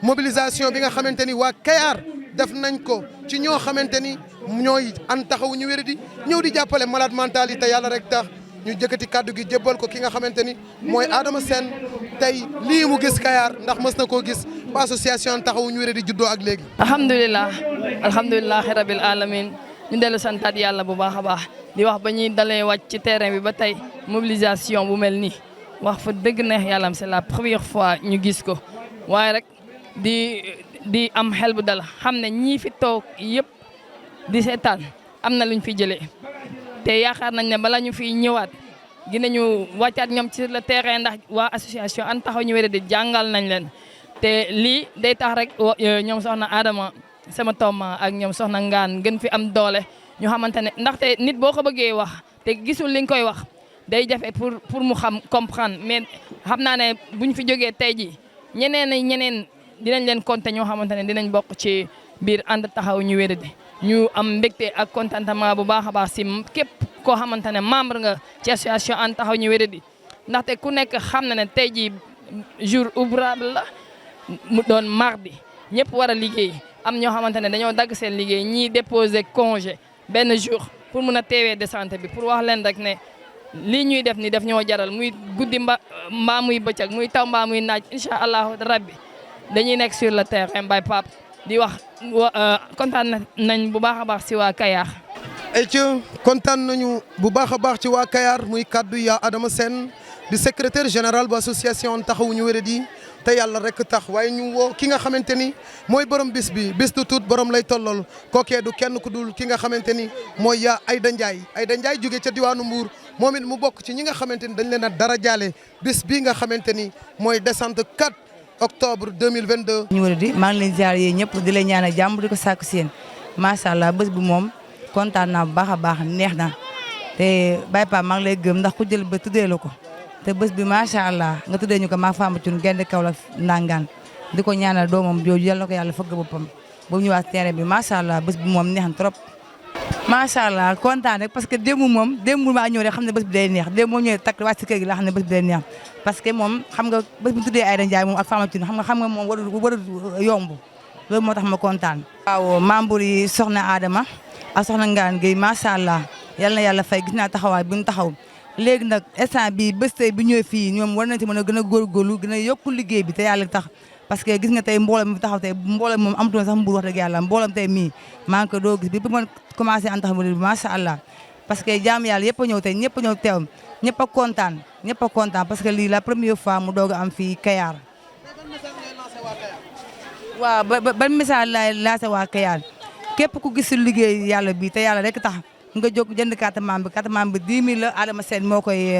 Speaker 11: mobilisation bi nga xamante ni waa Kayar def nañ ko ci ñoo xamante ni ñooy an taxawu ñu wéri di ñëw di jàppale malade mental yi te yàlla rek tax ñu jëkkati kàddu gi jébbal ko ki nga xamante ni mooy Adama Sène tey lii mu gis Kayar ndax mës na koo gis ba association taxawu ñu wéri di juddoo ak léegi.
Speaker 3: alhamdulilah rabil alamin ñu dellu santaat yàlla bu baax a baax di wax ba ñuy dalee wàcc ci terrain bi ba tey mobilisation bu mel nii wax fa dëgg neex yàlla am c'est la première fois ñu gis ko waaye rek di am xel bu dal xam ne ñii fi toog yëpp di seetaan am na luñ fi jëlee te yaakaar nañ ne bala ñu fi ñëwaat dinañu wàccaat ñoom ci le terrain ndax waa association an taxaw ñu wér di jàngal nañ leen te lii day tax rek ñoom soxna Adama sama tooma ak ñoom soxna Ngane gën fi am doole ñu xamante ne ndaxte nit boo ko bëggee wax te gisul li nga koy wax day jafe pour mu xam comprendre mais xam naa ne buñ fi jógee tey ji ñeneen dinañ leen compter ñoo xamante ne dinañ bokk ci biir ànd taxaw ñu wéradi ñu am mbégte ak contentement bu baax a baax si képp koo xamante ne membre nga ci association ànd taxaw ñu wéradi ndaxte ku nekk xam na ne tey ji jour ouvrable la mu doon mardi ñëpp war a liggéey am ñoo xamante ne dañoo dagg seen liggéey ñii déposer congé benn jour pour mun a teewee descente bi pour wax leen rek ne lii ñuy def ni def ñoo jaral muy guddi mbaa muy bëccëg muy taw mbaa muy naaj incha allahu rabbi dañuy nekk sur le terrain bay Pape di wax kontaan nañ bu baax a baax si waa Kayar.
Speaker 11: kontaan nañu bu baax a baax ci waa Kayar muy kaddu yaa Adama Sène di secrétaire général bu association taxawu ñu wéradi te yàlla rek tax waaye ñu woo ki nga xamante ni mooy borom bis bi bis du tuut borom lay tollool kookee du kenn ku dul ki nga xamante ni mooy yaa Ayda Ndiaye jóge ca diwaanu Mbour moom it mu bokk ci ñi nga xamante ni dañ leen a dara jaale bis bii nga xamante ni mooy descente 4 octobre 2022.
Speaker 12: ñu wër di maa ngi leen ziar yéen ñëpp di leen ñaanal jàmm di ko sàkku si yéen macha allah bés bi moom kontaan naa bu baax a baax neex na te Baye Pape maa ngi lay gëm ndax ku jël ba tuddee la ko te bés bi macha allah nga tuddee ñu ko maa Famba Thioune Gaynde Kaolack Ndangaan di ko ñaanal doomam jooju yal na ko yàlla fëgg boppam ba mu ñëwaat terrain bi macha allah bés bi moom neex na trop. macha allah kontaan rek parce que démb maa ñëw rek xam ne bés bi day neex démb moo ñëwee takk wàcc si kër gi laa xam ne bés bi day neex parce que moom xam nga bés bu tuddee Ayda Ndiaye moom ak Fama Thioune xam nga moom warul yomb loolu moo tax ma kontaan. waaw membre yi soxna Adama ak soxna Ngane Gueye macha allah yal na yàlla fay gis naa taxawaay bi ñu taxaw léegi nag instant bi bés tey bi ñëwee fii ñoom war nañ ci mën a gën a góorgóorlu gën a yokku liggéey bi te yàlla tax parce que gis nga tey mbooloo mi taxaw tey mbooloo moom amatuloon sax Mbour wax dëgg yàlla mbooloom tey mii maa ngi ko doo gis bi ma commencé an tax bi macha allah parce que jaam yàlla yëpp a ñëw tey ñëpp a ñëw teew ñëpp a kontaan parce que lii la première fois mu doog a am fii Kayar waaw ban message laay lancé waa Kayar képp ku gis liggéey yàlla bi te yàlla rek tax nga jóg jënd carte membre bi 10 000 la Adama Sène moo koy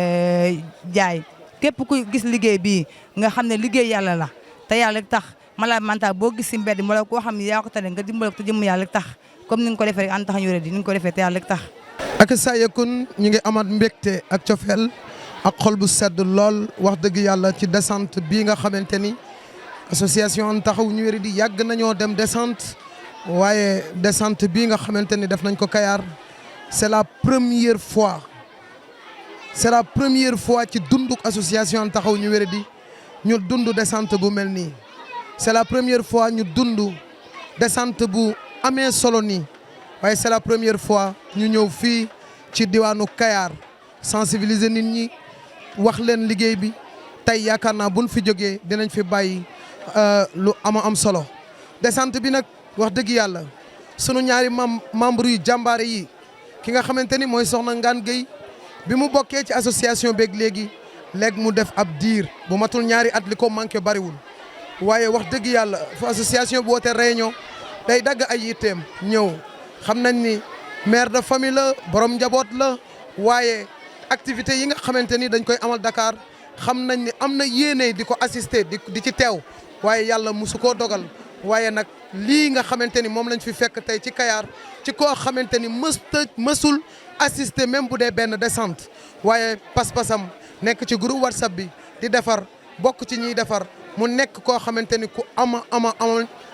Speaker 12: jaay képp ku gis liggéey bii nga xam ne liggéey yàlla la te yàlla rek tax malade mental boo gis si mbedd mi wala koo xam ne yaa ko tane nga dimbale ko te jëmm yàlla rek tax comme ni nga ko defee rek an tax ñu wéradi ni nga ko defee te yàlla rek tax.
Speaker 11: ak saa yëkkun ñu ngi amaat mbégte ak cofeel ak xol bu sedd lool wax dëgg yàlla ci descente bii nga xamante ni association taxawu ñu wéradi yàgg nañoo dem descente waaye descente bii nga xamante ni def nañ ko Kayar. C'est la première fois ci dunduk association taxaw ñu wéradi ñu dund descente bu mel nii c'est la première fois ñu dund descente bu amee solo nii waaye c'est la première fois ñu ñëw fii ci diwaanu Kayar sensibiliser nit ñi wax leen liggéey bi tey yaakaar naa buñ fi jógee dinañ fi bàyyi lu am solo descente bi nag wax dëgg yàlla sunu ñaari membre yu jàmbaare yi ki nga xamante ni mooy soxna Ngane Gueye bi mu bokkee ci association beeg léegi mu def ab diir bu matul ñaari at li ko manqué bariwul waaye wax dëgg yàlla fu association bu woote réunion day dagg ay yitteem ñëw xam nañ ni mère de famille la borom njaboot la waaye activités yi nga xamante ni dañ koy amal Dakar xam nañ ni am na yéene di ko assister di ci teew waaye yàlla musu koo dogal waaye nag lii nga xamante ni moom lañ fi fekk tey ci Kayar ci koo xamante ni mësul assister même bu dee benn descente waaye pas-pasam nekk ci groupe WhatsApp bi di defar bokk ci ñiy defar mu nekk koo xamante ni ku ama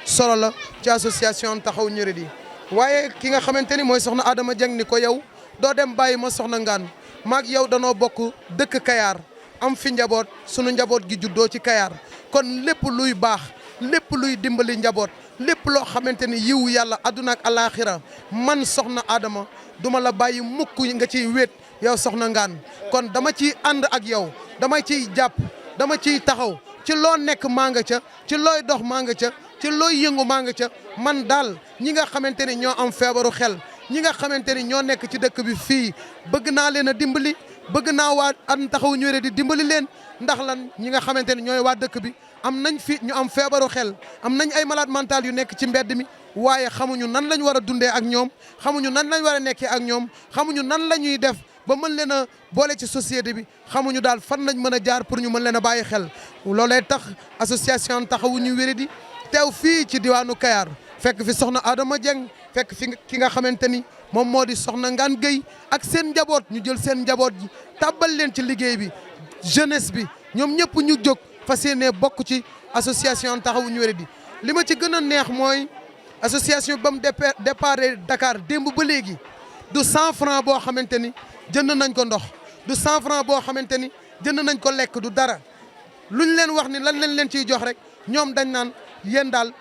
Speaker 11: solo la ci association taxawu ñu di waaye ki nga xamante ni mooy soxna Adama Dieng ni ko yow doo dem bàyyi ma soxna Ngaan maag yow danoo bokk dëkk Kayar am fi njaboot sunu njaboot gi juddoo ci Kayar kon lépp luy baax lépp luy dimbali njaboot lépp loo xamante ni yiw yàlla àdduna ak alaaxira man soxna Adama duma la bàyyi mukk nga ciy wéet yow soxna Ngaan kon dama ciy ànd ak yow dama ciy jàpp dama ciy taxaw ci loo nekk maa nga ca ci looy dox maa nga ca ci looy yëngu maa nga ca man daal ñi nga xamante ni ñoo am feebaru xel ñi nga xamante ni ñoo nekk ci dëkk bi fii bëgg naa leen a dimbali bëgg naa waa an taxawu ñu di dimbali leen ndax lan ñi nga xamante ni ñooy waa dëkk bi am nañ fi ñu am feebaru xel am nañ ay malade mental yu nekk ci mbedd mi waaye xamuñu nan lañ war a dundee ak ñoom xamuñu nan lañ war a nekkee ak ñoom xamuñu nan la ñuy def ba mën leen a boole ci société bi xamuñu daal fan lañ mën a jaar pour ñu mën leen a bàyyi xel loolee tax association taxawu ñu wéradi teew fii ci diwaanu Kayar fekk fi soxna Adama Dieng fekk fi ki nga xamante ni moom moo di soxna Ngaan Gueye ak seen njaboot ñu jël seen njaboot ji tàbbal leen ci liggéey bi jeunesse bi ñoom ñëpp ñu jóg fas yéene bokk ci association taxawu ñu wéradi li ma ci gën a neex mooy association ba mu départ Dakar démb ba léegi du 100 francs boo xamante ni jënd nañ ko ndox du 100 francs boo xamante ni jënd nañ ko lekk du dara luñ leen wax ni lan leen ciy jox rek ñoom dañ naan yéen daal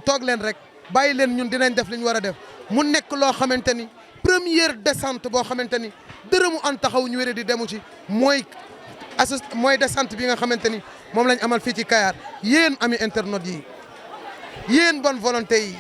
Speaker 11: toog leen rek bàyyi leen ñun dinañ def li ñu war a def mu nekk loo xamante ni première descente boo xamante ni dërëmu an taxawu ñu wéré di demu ci mooy descente bi nga xamante ni moom lañ amal fii ci Kayar yéen ami internet yi yéen bonne volonté yi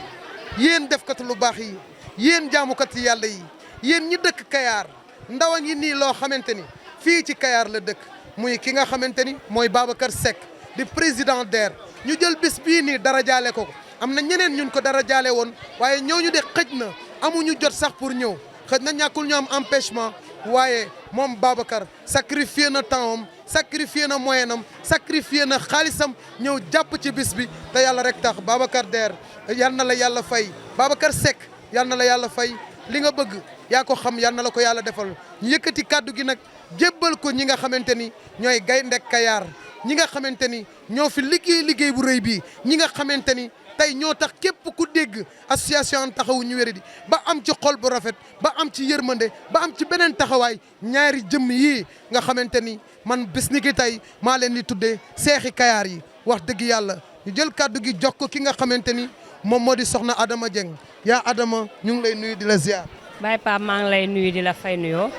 Speaker 11: yéen defkat lu baax yi yéen jaamukat yi yàlla yi yéen ñi dëkk Kayar ndaw a ngi nii loo xamante ni fii ci Kayar la dëkk muy ki nga xamante ni mooy Babacar Seck di président DER ñu jël bis bii nii dara jaale ko am na ñeneen ñun ko dara jaale woon waaye ñooñu de xëj na amuñu jot sax pour ñëw xëj na ñàkkul ñu am empêchement waaye moom Babacar sacrifié na temps am sacrifié na moyen am sacrifié na xaalisam ñëw jàpp ci bis bi te yàlla rek tax Babacar DER yal na la yàlla fay Babacar Seck yal na la yàlla fay li nga bëgg yaa ko xam yal na la ko yàlla defal ñu yëkkati kàddu gi nag jébbal ko ñi nga xamante ni ñooy gaynde Kayar ñi nga xamante ni ñoo fi liggéey bu rëy bii ñi nga xamante ni tey ñoo tax képp ku dégg association taxawu ñu wéradi ba am ci xol bu rafet ba am ci yërmande ba am ci beneen taxawaay ñaari jëmm yii nga xamante ni man bis ni ki tey maa leen di tuddee seexi Kayar yi wax dëgg yàlla ñu jël kàddu gi jox ko ki nga xamante ni moom moo di soxna Adama Dieng yaa Adama ñu ngi lay nuyu di la ziar.
Speaker 13: Baye Pape maa ngi lay nuyu di la fay nuyoo.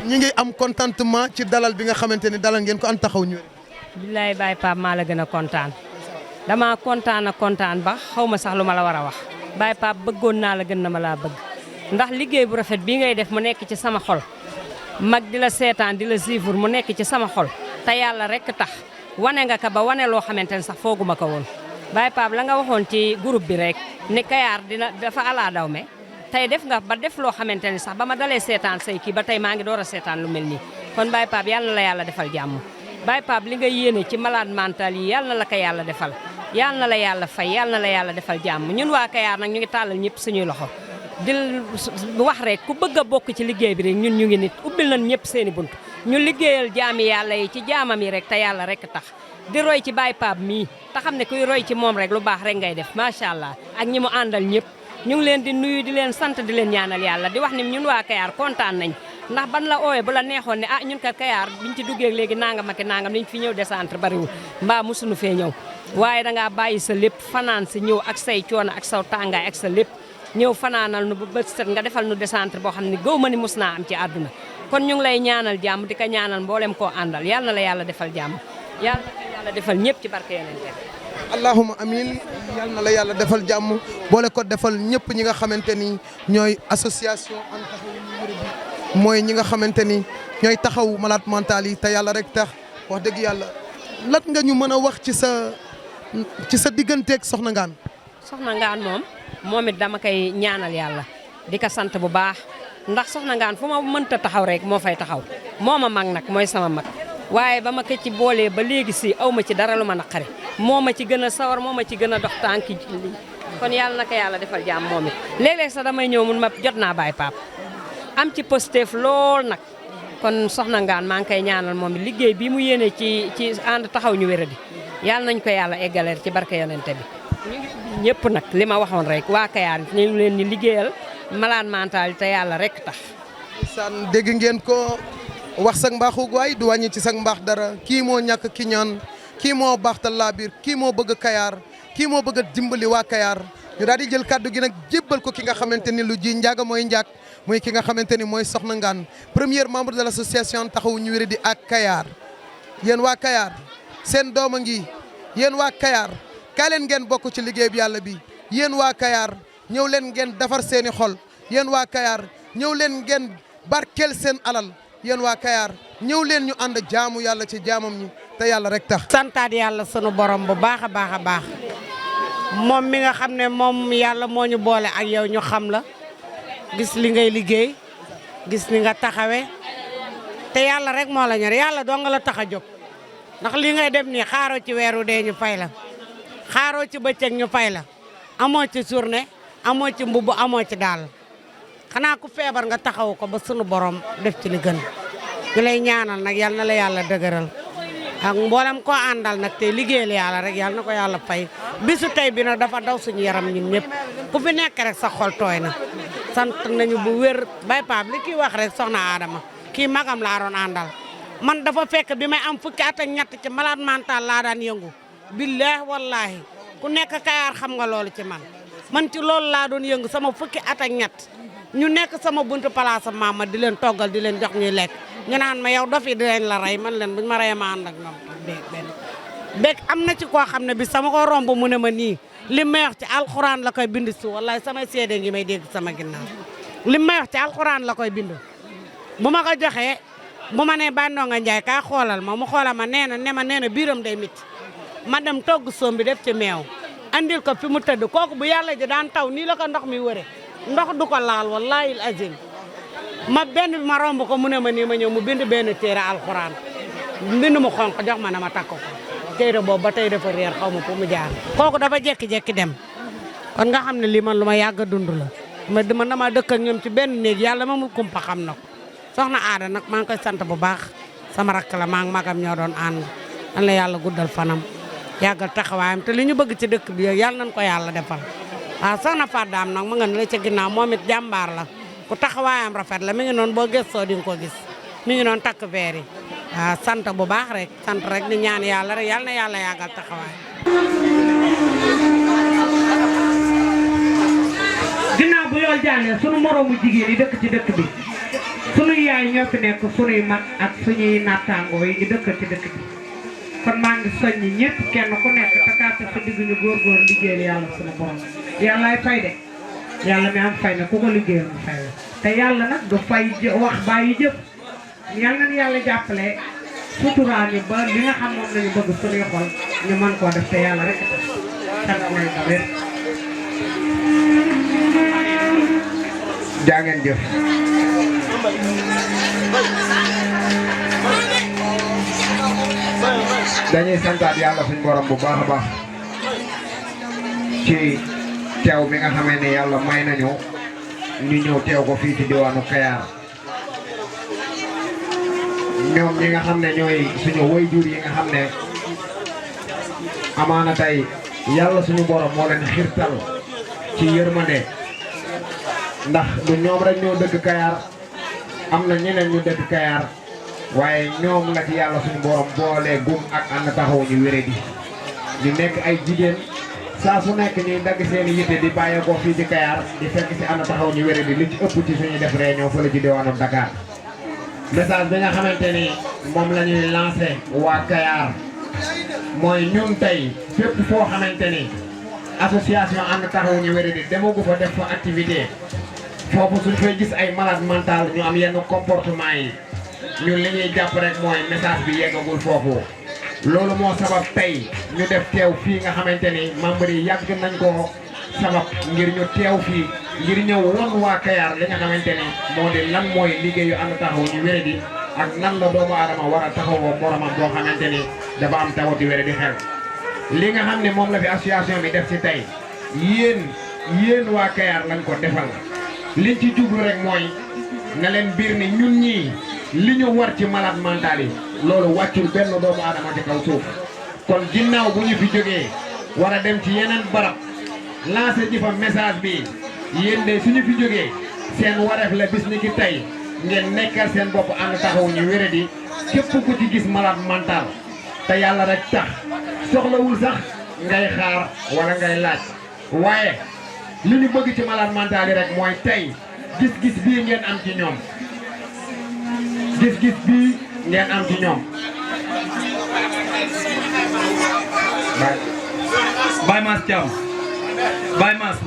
Speaker 11: ñi ngi am contentement ci dalal bi nga xamante ni dalal ngeen ko an taxaw ñu wéradi.
Speaker 13: billaay Baye Pape maa la gën a kontaan dama kontaan ba xaw ma sax lu ma la war a wax Baye Pape bëggoon naa la gën na ma laa bëgg ndax liggéey bu rafet bii ngay def mu nekk ci sama xol mag di la seetaan di la suivre mu nekk ci sama xol te yàlla rek tax wane nga ko ba wane loo xamante ne sax fooguma ko woon Baye Pape la nga waxoon ci groupe bi rek ne Kayar dafa alaa daw me tey def nga ba def loo xamante ne sax ba ma dalee seetaan say kii ba tey maa ngi door a seetaan lu mel nii kon Baye Pape yàlla na la yàlla defal jàmm Baye Pape li nga yéene ci malade mental yi yàlla na la ko yàlla defal yàlla na la yàlla fay yàlla na la yàlla defal jàmm ñun waa Kayar nag ñu ngi tàllal ñëpp suñuy loxo di wax rek ku bëgg a bokk ci liggéey bi rek ñun ñu ngi nit ubbil nañ ñëpp seeni bunt ñu liggéeyal jaami yàlla yi ci jaamam yi rek te yàlla rek tax di roy ci Baye Pape mii te xam ne kuy roy ci moom rek lu baax rek ngay def macha allah ak ñi mu àndal ñëpp ñu ngi leen di nuyu di leen sant di leen ñaanal yàlla di wax ni ñun waa Kayar kontaan nañ ndax ban la ooyee bu la neexoon ne ñun kat Kayar biñ ci duggee léegi nangam ak nangam liñ fi ñëw descentre bariwul mbaa mosuñu fee ñëw waaye dangaa bàyyi sa lépp fanaan si ñëw ak say coono ak saw tàngaay ak sa lépp ñëw fanaanal nu ba bët set nga defal nu descentre boo xam ne gaw ma ni mos naa am ci àdduna kon ñu ngi lay ñaanal jàmm di ko ñaanal mboolem koo àndal yàlla na la yàlla defal jàmm yàlla na ko yàlla defal ñëpp ci barke Yonent
Speaker 11: allahuma amin yal na la yàlla defal jàmm boole ko defal ñëpp ñi nga xamante ni ñooy association an taxawu ñu wéradi mooy ñi nga xamante ni ñooy taxaw malade mental yi te yàlla rek tax wax dëgg yàlla lan nga ñu mën a wax ci sa ci sa digganteeg soxna Ngaan.
Speaker 13: soxna Ngaan moom it dama koy ñaanal yàlla di ko sant bu baax ndax soxna Ngaan fu ma mënta taxaw rek moo fay taxaw moo ma mag nag mooy sama mag waaye ba ma ko ci boolee ba léegi si aw ma ci dara lu ma naqari moo ma ci gën a sawar moo ma ci gën a dox tànki li kon yàlla na ko yàlla defal jàmm moom it léeg-léeg sax damay ñëw mun ma jot naa Baye Pape am ci positif lool nag kon soxna Ngaan maa ngi koy ñaanal moom it liggéey bi mu yéene ci ànd taxaw ñu wéradi yàlla nañ ko yàlla eggaleer ci barke yonente bi ñu ngi ñëpp nag li ma waxoon rek waa Kayar ñu leen ni liggéeyal malade mental te yàlla rek tax.
Speaker 11: san dégg ngeen ko wax sag mbaaxu waay du wàññi ci sag mbaax dara kii moo ñàkk ki ñaan kii moo baax ta laabiir kii moo bëgg Kayar kii moo bëgg a dimbali waa Kayar ñu daal di jël kàddu gi nag jébbal ko ki nga xamante ni lu ji njaaga mooy njaag muy ki nga xamante ni mooy soxna Ngaan premier membre de l' association taxawu ñu wéradi ak Kayar yéen waa Kayar seen doom a ngi yéen waa Kayar kaa leen ngeen bokk ci liggéey bi yàlla bi yéen waa Kayar ñëw leen ngeen defar seeni xol yéen waa Kayar ñëw leen ngeen barkeel seen alal yéen waa Kayar ñëw leen ñu ànd jaamu yàlla ci jaamam ñi te yàlla rek tax.
Speaker 14: santaat yàlla sunu borom bu baax a baax a baax moom mi nga xam ne moom yàlla moo ñu boole ak yow ñu xam la gis li ngay liggéey gis ni nga taxawe te yàlla rek moo la ñor yàlla doo nga la tax a jóg ndax li ngay dem nii xaaroo ci weeru dee ñu fay la xaaroo ci bëccëg ñu fay la amoo ci journée amoo ci mbubb amoo ci daal xanaa ku feebar nga taxaw ko ba sunu borom def ci li gën ñu lay ñaanal nag yal na la yàlla dëgëral ak mboolem koo àndal nag tey liggéeyal yàlla rek yal na ko yàlla fay bisu tey bi nag dafa daw suñu yaram ñun ñëpp ku fi nekk rek sa xol tooy na sant nañu bu wér Baye Pape li kii wax rek soxna Adama kii magam laa doon àndal man dafa fekk bi may am fukki at ak ñett ci malade mental laa daan yëngu billaahi wallaahi ku nekk Kayar xam nga loolu ci man ci loolu laa doon yëngu sama fukki at ak ñett ñu nekk sama buntu place maama di leen toggal di leen jox ñuy lekk ñu naan ma yow dof yi di leen la rey man leen buñ ma reyee ma ànd ak ñoom beeg am na ci koo xam ne bi sama ko romb mu ne ma nii li may wax ci alxuraan la koy bind si wallaay sama seede ngi may dégg sama ginnaaw li may wax ci alxuraan la koy bind bu ma ko joxee bu ma nee Baye Ndonga Ndiaye kaa xoolal ma mu xoolal ma nee na biiram day mit ma dem togg soom bi def ci meew andil ko fi mu tëdd kooku bu yàlla ji daan taw nii la ko ndox mi wëre ndox du ko laal wallahi azim ma benn bi ma romb ko mu ne ma nii ma ñëw mu bind benn téere alxuraan mbind mu xonq jox ma na ma takk ko téere boobu ba tey dafa réer xaw ma fu mu jaar kooku dafa jekki-jekki dem kon nga xam ne lii man lu ma yàgg a dund la man dama dëkk ak ñoom ci benn néeg yàlla ma mu kumpa xam na ko soxna Aada nag maa ngi koy sant bu baax sama rakk la maa ngi magam ñoo doon ànd an la yàlla guddal fanam yàggal taxawaayam te li ñu bëgg ci dëkk bi yàlla nañ ko yàlla defal waaw soxna Fadaam nag ma nga ne la ca ginnaaw moom it jàmbaar la ku taxawaayam rafet la mi ngi noonu boo gëstoo di nga ko gis mi ngi noonu takk veer yi waaw sant bu baax rek sant rek di ñaan yàlla rek yàlla na yàlla yàggal taxawaay.
Speaker 15: ginnaaw bu yool jàllee sunu moroomu jigéen yi dëkk ci dëkk bi sunuy yaay ñoo fi nekk sunuy mag ak suñuy nattaangoo yi ñu dëkkal ci dëkk bi kon maa ngi soññi ñëpp kenn ku nekk takaate sa digg ñu góorgóor liggéeyal yàlla sunu borom yàllaay fay de yàlla mi am fay na ku ko liggéeyal mu fay la te yàlla nag du fay wax bàyyi jëf yàlla na yàlla jàppale suturaan yi ba li nga xam moom lañu bëgg sunuy xol ñu mën koo def te yàlla rek tax mooy nga wér
Speaker 2: jaa ngeen jëf dañuy santaat yàlla suñu borom bu baax a baax ci teew bi nga xamee ne yàlla may nañu ñu ñëw teew ko fii ci diwaanu Kayar ñoom ñi nga xam ne ñooy suñu waajur yi nga xam ne amaana tey yàlla suñu borom moo leen xirtal ci yërmande ndax du ñoom rek ñoo dëkk Kayar am na ñeneen ñu dëkk Kayar waaye ñoom la ci yàlla suñu borom boole gum ak ànd taxaw ñu wéré di nekk ay jigéen saa su nekk ñuy dagg seen yitte di bàyyeekoo fii ci Kayar di fekk si ànd taxaw ñu wéré di li ci ëpp ci suñuy def réunion fële ci diwaanu Dakar message bi nga xamante ni moom la ñuy lancé waa Kayar mooy ñun tey fépp foo xamante ni association ànd taxaw ñu wéré di demagu fa def fa activité foofu suñ fay gis ay malade mental ñu am yenn comportement yi ñun li ñuy jàpp rek mooy message bi yeggagul foofu
Speaker 10: loolu moo sabab tey ñu def teew fii nga xamante ni membre yi yàgg nañ ko sabab ngir ñu teew fii ngir ñëw won waa Kayar li nga xamante ni moo di lan mooy liggéeyu ànd taxawu ñu wéradi ak nan la doomu aadama war a taxawoo moromam boo xamante ni dafa am tawati wéradi xel. li nga xam ne moom la fi association bi def ci tey yéen waa Kayar lañ ko defal liñ ci jublu rek mooy na leen biir ni ñun ñii li ñu war ci malade mental yi loolu wàccul benn doomu aadama ci kaw suuf kon ginnaaw bu ñu fi jógee war a dem ci yeneen barab lancé ji fa message bi yéen de suñu fi jógee seen wareef la bis ni ki tey ngeen nekkal seen bopp ànd taxawu ñu wéradi képp ku ci gis malade mental te yàlla rek tax soxlawul sax ngay xaar wala ngay laaj waaye li ñu bëgg ci malade mental yi rek mooy tey gis-gis bii ngeen am ci ñoom gis-gis bii ngeen am ci ñoom.
Speaker 16: Baye Mass Thiam Baye Mass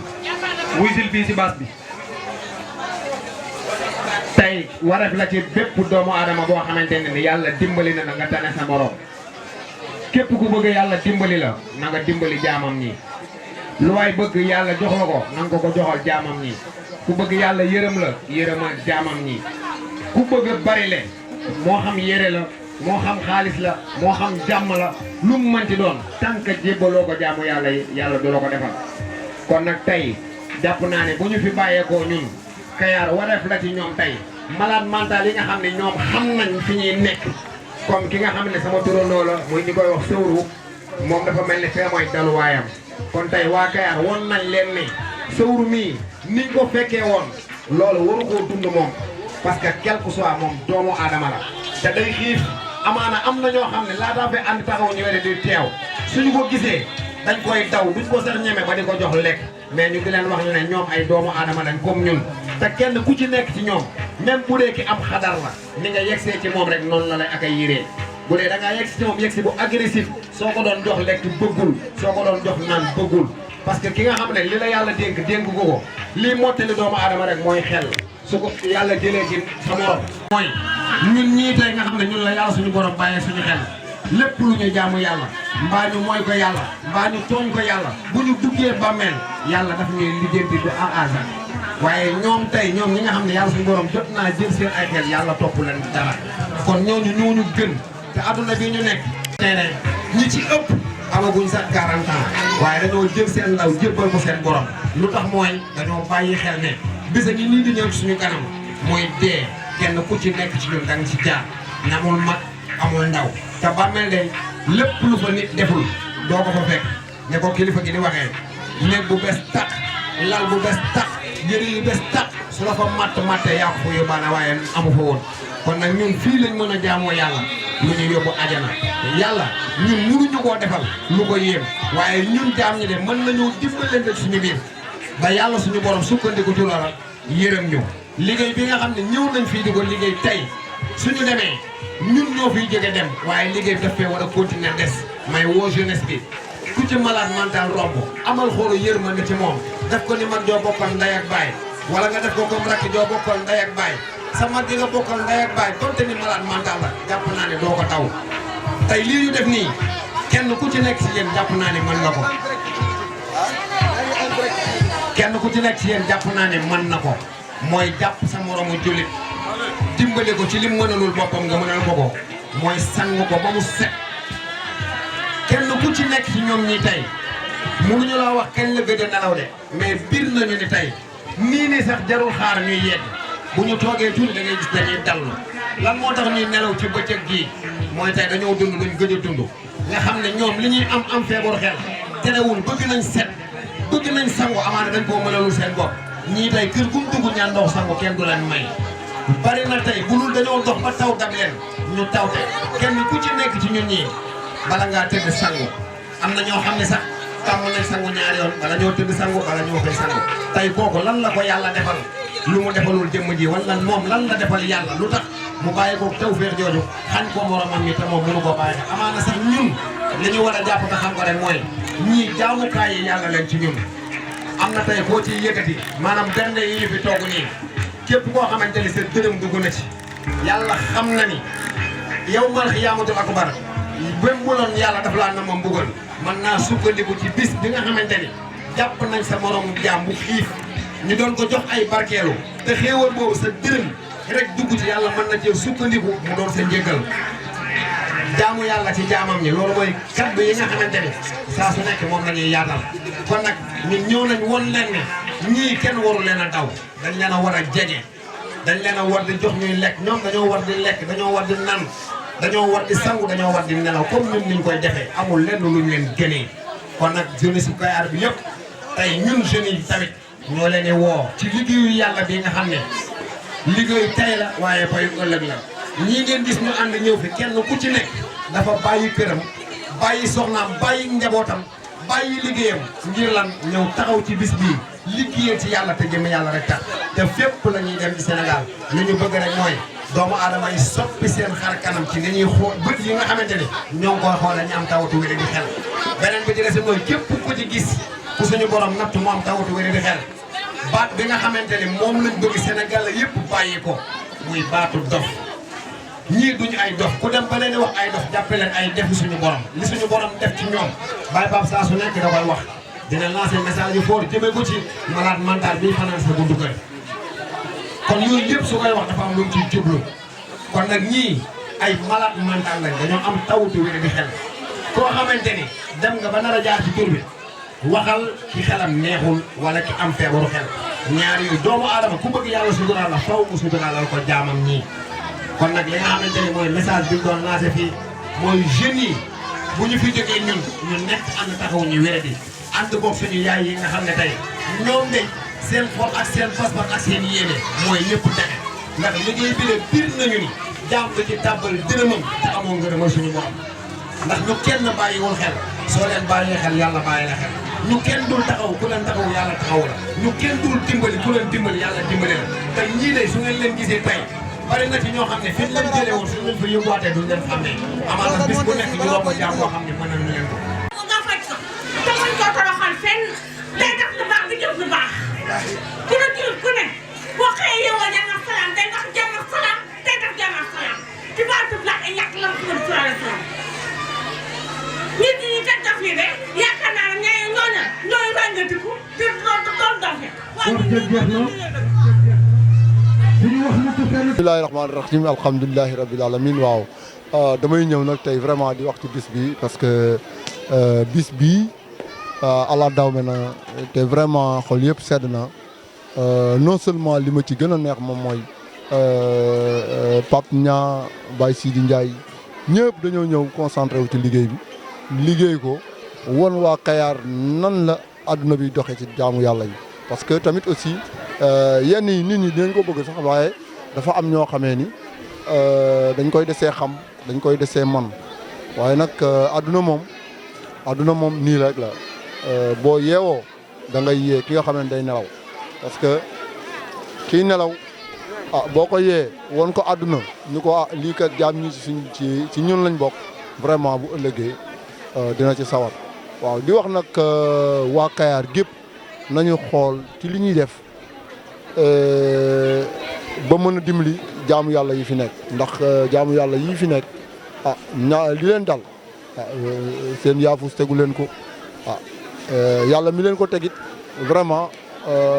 Speaker 16: wuy sil fii si baas bi.
Speaker 10: tey wareef la ci bépp doomu aadama boo xamante ne ni yàlla dimbali na nga tane sa morom képp ku bëgg yàlla dimbali la na nga dimbali jaamam ñi lu waay bëgg yàlla jox la ko na nga ko joxal jaamam ñi ku bëgg yàlla yërëm la yërëmal jaamam ñi ku bëgg bari le moo xam yére la moo xam xaalis la moo xam jàmm la lu mu mënti doon tànk jébbaloo ko jaamu yàlla yi yàlla du la ko defal kon nag tey jàpp naa ne bu ñu fi bàyyeekoo ñun Kayar wareef la ci ñoom tey malade mental yi nga xam ne ñoom xam nañ fi ñuy nekk comme ki nga xam ne sama turandoo la muy ñu koy wax sëwru moom dafa mel ni fee mooy daluwaayam kon tey waa Kayar won nañ leen ni sëwru mii niñ ko fekkee woon loolu waru koo dund moom parce que quel que soit moom doomu aadama la te day xiif amaana am na ñoo xam ne laataa fee ànd taxaw ñu wéré di teew suñu ko gisee dañ koy daw duñ ko sax ñeme ba di ko jox lekk mais ñu di leen wax ne ñoom ay doomu aadama lañ comme ñun te kenn ku ci nekk ci ñoom même bu dee ki am xadar la ni nga yegsee ci moom rek noonu la lay ak ay yiree bu dee da ngaa yegsi ci moom yegsi bu agressif soo ko doon jox lekk bëggul soo ko doon jox naan bëggul parce que ki nga xam ne li la yàlla dénk ko lii mottali doomu aadama rek mooy xel su ko yàlla jëlee ci sa morom mooy ñun ñii tey nga xam ne ñun la yàlla suñu borom bàyyee suñu xel lépp lu ñu jaamu yàlla mbaa ñu mooy ko yàlla mbaa ñu tooñ ko yàlla bu ñu duggee bàmmeel yàlla daf ñuy lijjanti du a asa waaye ñoom tey ñoom ñi nga xam ne yàlla suñu borom jot naa jël seen ay xel yàlla topp leen dara kon ñooñu ñooñu gën te adduna bi ñu nekk nee ñi ci ëpp amaguñ sax 40 ans waaye dañoo jël seen ndaw jébbal ko seen borom lu tax mooy dañoo bàyyi xel ne bisa ngi nii di ñëw ci suñu kanam mooy dee kenn ku ci nekk ci ñun da nga ci jaar ñamul mag amul ndaw te bàmmeel de lépp lu fa nit deful doo ko fa fekk ne ko kilifa gi di waxee néeg bu bees tàq lal bu bees tàq yëre yu bees tàq su la fa mattee yaa ko fa yóbbaale waaye amu fa woon kon nag ñun fii lañ mën a jaamoo yàlla lu ñu yóbbu ajana yàlla ñun mënuñu koo defal lu ko yéem waaye ñun jaam ñi de mën nañoo dimbalante suñu biir ba yàlla suñu borom sukkandiku ci loola yërëm ñu liggéey bi nga xam ne ñëw nañ fii di ko liggéey tey suñu demee ñun ñoo fiy jóge dem waaye liggéey bi daf fee war a continuer des may woo jeunesse bi ku ci malade mental romb amal xoolu yërmande ci moom def ko ni mag joo bokkal ndey ak baay wala nga def ko comme rakk joo bokkal ndey ak baay sa mag gi nga bokkal ndey ak baay donte ni malade mental la jàpp naa ne doo ko taw tey lii ñu def nii kenn ku ci nekk ci yéen jàpp naa ne mën nga ko kenn ku ci nekk ci yéen jàpp naa ne mën na ko mooy jàpp sa moromu jullit dimbale ko ci lim mënalul boppam nga mënal ko ko mooy sang ko ba mu set kenn ku ci nekk ci ñoom ñi tey mënuñu la wax kañ la gëj a nelaw de mais biir nañu ni tey nii ni sax jarul xaar ñuy yegg bu ñu toogee tuuti da ngay gis dañuy dallu lan moo tax ñuy nelaw ci bëccëg gii mooy tey dañoo dund luñ gëj a dund nga xam ne ñoom li ñuy am feebaru xel terewul bëgg nañ set bëgg nañ sangu amaana dañ koo mënalul seen bopp ñii tey kër gu mu dugg ñaan ndox sangu kenn du leen may bari na tey bu dul dañoo dox ba taw dab leen ñu tawte kenn ku ci nekk ci ñun ñii bala ngaa tëdd sangu am na ñoo xam ne sax tàmm nañ sangu ñaari yoon bala ñoo tëdd sangu bala ñoo koy sangu tey kooku lan la ko yàlla defal lu mu defalul jëmm ji wala moom lan la defal yàlla lu tax mu bàyyi ko tawfeex jooju xañ ko moromam yi te moom mënu ko bàyyi amaana sax ñun li ñu war a jàpp te xam ko rek mooy ñii jaamukaay yi yàlla leen ci ñun am na tey koo ciy yëkkati maanaam bernde yi ñu fi togg nii képp koo xamante ni sa dërëm dugg na ci yàlla xam na ni yow mal xiyaamatul akbar même bu doon yàlla dafa laa na ma mbugal mën naa sukkandiku ci bis bi nga xamante ni jàpp nañ sa moromu jaam bu xiif ñu doon ko jox ay barkeelu te xéewal boobu sa dërëm rek dugg ci yàlla mën na cee sukkandiku mu doon sa njëggal jaamu yàlla ci jaamam ñi loolu mooy kaddu yi nga xamante ni saa su nekk moom la ñuy yaatal kon nag ñun ñëw nañ won leen ne ñii kenn waru leen a daw dañ leen a war a jege dañ leen a war di jox ñuy lekk ñoom dañoo war di lekk dañoo war di nan dañoo war di sangu dañoo war di nelaw comme ñun niñ koy defee amul lenn luñ leen gënee kon nag jeunesse su Kayar bi yëpp tey ñun jeunes yi tamit ñoo leen di woo ci liggéeyu yàlla bi nga xam ne liggéey tey la waaye fayu ëllëg la ñii ngeen gis ñu ànd ñëw fi kenn ku ci nekk dafa bàyyi këram bàyyi soxnaam bàyyi njabootam bàyyi liggéeyam ngir lan ñëw taxaw ci bis bii liggéeyal ci yàlla te jëm yàlla rek tax te fépp la ñuy dem ci Sénégal li ñu bëgg rek mooy doomu aadama yi soppi seen xar kanam ci li ñuy xool bët yi nga xamante ni ñoo ngi koy xoolee ñu am tawatu wér di xel beneen bi ci des mooy képp ku ci gis ku suñu borom natt mu am tawatu wér di xel baat bi nga xamante ni moom lañ bëgg Sénégal la yëpp bàyyi ko muy baatu dof ñii duñu ay dof ku dem ba leen wax ay dof jàppe leen ay defu suñu borom li suñu borom def ci ñoom Baye Pape saa su nekk da koy wax dina lancer message yu fort jëmee ko ci malade mental bi fanaan sa buntu kër kon yooyu yëpp su koy wax dafa am lu mu ciy jublu kon nag ñii ay malade mental lañ dañoo am tawatu wér di xel koo xamante ni dem nga ba nar a jaar ci tur bi waxal ki xelam neexul wala ki am feebaru xel ñaar yooyu doomu aadama ku bëgg yàlla suturaal la faw mu suturaalal ko jaamam ñii kon nag li nga xamante ni mooy message bi ñu doon lancé fii mooy jeunes yi bu ñu fi jógee ñun ñu nekk ànd taxaw ñu wér di ànd boog suñu yaay yi nga xam ne tey ñoom de seen xol ak seen pas-pas ak seen yéene mooy lépp texe ndax liggéey bi de biir nañu ni jaam du ci tàbbal dërëmam te amoo ngërëmal suñu borom ndax ñu kenn bàyyiwul xel soo leen bàyyee xel yàlla bàyyi la xel ñu kenn dul taxaw ku leen taxaw yàlla taxaw la ñu kenn dul dimbali ku leen dimbali yàlla dimbali la te ñii de su ngeen leen gisee tey bari na ci ñoo xam ne fi ñu leen jëlee woon su leen fa yóbbuwaatee duñ leen xam ne amaana bis bu nekk ñu romb jaam boo xam ne mën nañu leen ko.
Speaker 6: nga faj ko te muñ ko toroxal fenn day def lu baax di jëf lu baax ku ne jël ku ne boo xëyee yow jàmm ak salaam day wax jàmm ak salaam day def jàmm ak salaam ci baatu black ay yàq la ko gën salaam salaam nit ñi kat daf yi de yaakaar naa ne ñooy ràngatiku te doon dof ya
Speaker 17: bismillahi rahmaani rahim alhamdulilahi rabil alamin waaw damay ñëw nag tey vraiment di wax ci bis bi parce que bis bi ala dawme na te vraiment xol yëpp sedd na non seulement li ma ci gën a neex moom mooy Pape Niang Baye Sidi Ndiaye ñëpp dañoo ñëw concentré wu ci liggéey bi liggéey ko won waa Kayar nan la adduna bi doxee ci jaamu yàlla yi parce que tamit aussi yenn yi nit ñi dinañ ko bëgg sax waaye dafa am ñoo xamee ni dañ koy desee xam dañ koy desee man waaye nag adduna moom nii rek la boo yeewoo da ngay yee ki nga xam ne day nelaw parce que kii nelaw boo ko yee won ko adduna ñu ko lii kat jaam ñi ci ñun lañ bokk vraiment bu ëllëgee dina ci sawar waaw di wax nag waa Kayar gépp nañu xool ci li ñuy def ba mën a dimbali jaamu yàlla yi fi nekk ndax jaamu yàlla yi fi nekk li leen dal seen yaafus tegu leen ko yàlla mi leen ko tegit vraiment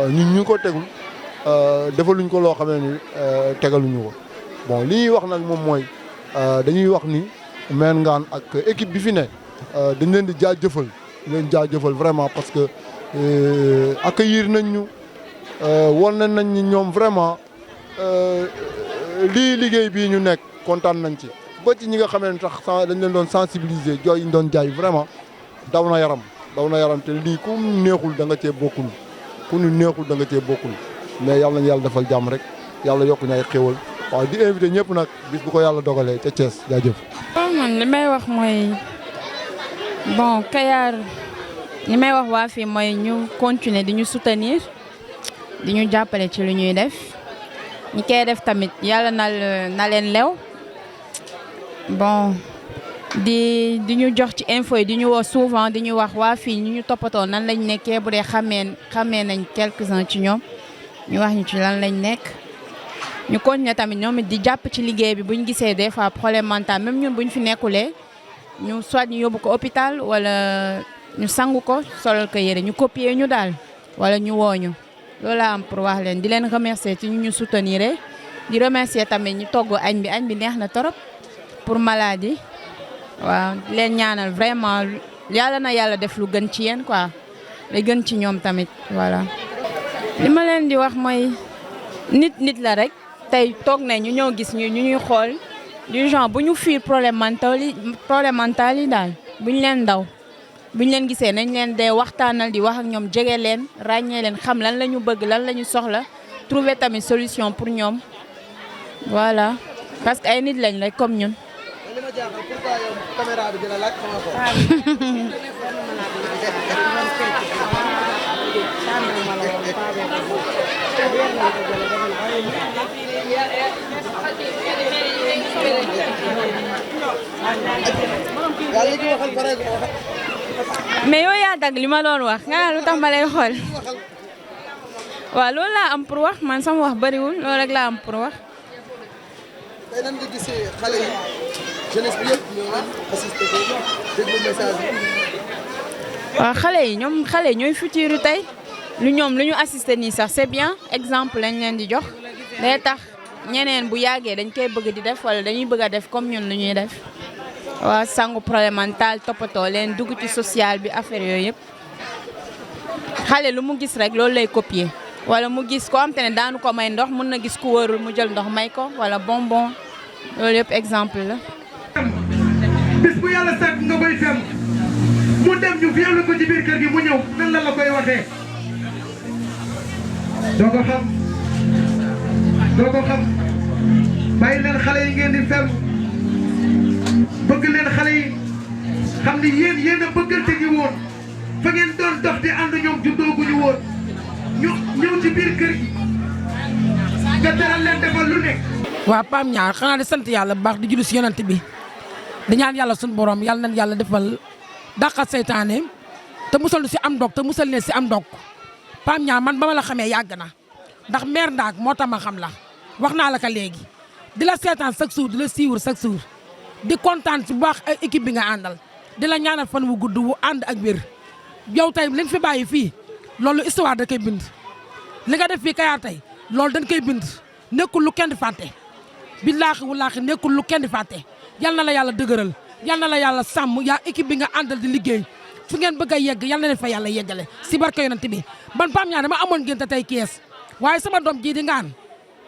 Speaker 17: ñun ñu ko tegul defaluñ ko loo xamee ni tegaluñu ko bon li ñuy wax nag moom mooy dañuy wax ni Meen Ngaan ak équipe bi fi ne dañ leen di jaajëfal vraiment parce que accueillir nañ ñu won nañ ni ñoom vraiment lii liggéey bii ñu nekk kontaan nañ ci ba ci ñi nga xamee ne tax dañ leen doon sensibiliser jooy yi ñu doon jaay vraiment daw na yaram te lii ku neexul da nga cee bokkul mais yàlla nañu yàlla defal jàmm rek yàlla yokk ñu ay xéwal waaw di invité ñëpp nag bis bu ko yàlla dogalee ca Thiès jaajëf.
Speaker 18: man li may wax mooy bon Kayar li may wax waa fii mooy ñu continuer di ñu soutenir di ñu jàppale ci lu ñuy def ñi koy def tamit yàlla na leen lew bon di ñu jox ci info yi di ñu woo souvent di ñu wax waa fii ñu toppatoo nan lañ nekkee bu dee xamee nañ quelques-uns ci ñoom ñu wax ñu ci lan lañ nekk ñu continuer tamit ñoom it di jàpp ci liggéey bi bu ñu gisee des fois problème mental même ñun bu ñu fi nekkulee ñu soit ñu yóbbu ko hôpital wala ñu sangu ko solal ko yére ñu copier ñu daal wala ñu wooñu loolu laa am pour wax leen di leen remercier ci ñu soutenir di remercier tamit ñu togg añ bi neex na torop pour maladie waaw leen ñaanal vraiment yàlla na yàlla def lu gën ci yéen quoi lu gën ci ñoom tamit voilà. li ma leen di wax mooy nit la rek tey toog ne ñu ñëw gis ñu ñuy xool du genre bu ñu fiir problème mental yi daal bu ñu leen daw bu ñu leen gisee nañ leen dee waxtaanal di wax ak ñoom jege leen ràññee leen xam lan la ñu bëgg lan la ñu soxla trouver tamit solution pour ñoom voilà parce que ay nit lañ rek comme ñun. mais yow yaa dagg li ma doon wax nga lu tax ma lay xool waaw loolu laa am pour wax man sama wax bariwul loolu rek laa am pour wax.
Speaker 11: tey nan nga gisee xale yi jeunesse bi yëpp ñoo assisté ko déglu message bi.
Speaker 18: waaw xale yi ñooy futur tey lu ñu assisté nii sax c'est bien exemple lañ leen di jox day tax ñeneen bu yàggee dañ koy bëgg di def wala dañuy bëgg a def comme ñun lu ñuy def waaw sangu problème mental toppatoo leen dugg ci social bi affaire yooyu yëpp xale lu mu gis rek loolu lay copier wala mu gis ko am te ne daanu ko may ndox mun na gis ku wërul mu jël ndox may ko wala bonbon loolu yëpp exemple la.
Speaker 2: bis bu yàlla sàkk nga koy fem mu dem ñu violé ko ci biir kër gi mu ñëw nan la koy waxee doo ko xam bàyyi leen xale yi ngeen di fem bëgg leen xale yi xam ni yéen a bëggante gi woon fa ngeen doon dox di ànd ñoom juddooguñu woon ñu ñëw ci biir kër gi nga teral leen defal lu nekk.
Speaker 19: waa Pam ñaar xanaa di sant yàlla bu baax di julli si yonent bi di ñaan yàlla suñu borom yàlla nañ yàlla defal dàqat seytaane te musal si am ndog te musal leen si am ndog Pam ñaar man ba ma la xamee yàgg na ndax maire Ndaak moo tax ma xam la wax naa la ko léegi di la seetaan chaque jour di la siiwur chaque jour di kontaan si bu baax équipe bi nga àndal di la ñaanal fan wu gudd wu ànd ak wér yow tey li nga fi bàyyi fii loolu histoire da koy bind li nga def fii Kayar tey loolu dañ koy bind nekkul lu kenn di fàtte billaahi wallaahi nekkul lu kenn di fàtte yal na la yàlla dëgëral yal na la yàlla sàmm yaa équipe bi nga àndal di liggéey fu ngeen bëgg a yegg yal na leen fa yàlla yeggale si barke yonent bi man Pam ñaar dama amoon ngénte tey Kees waaye sama doom jii di ngaan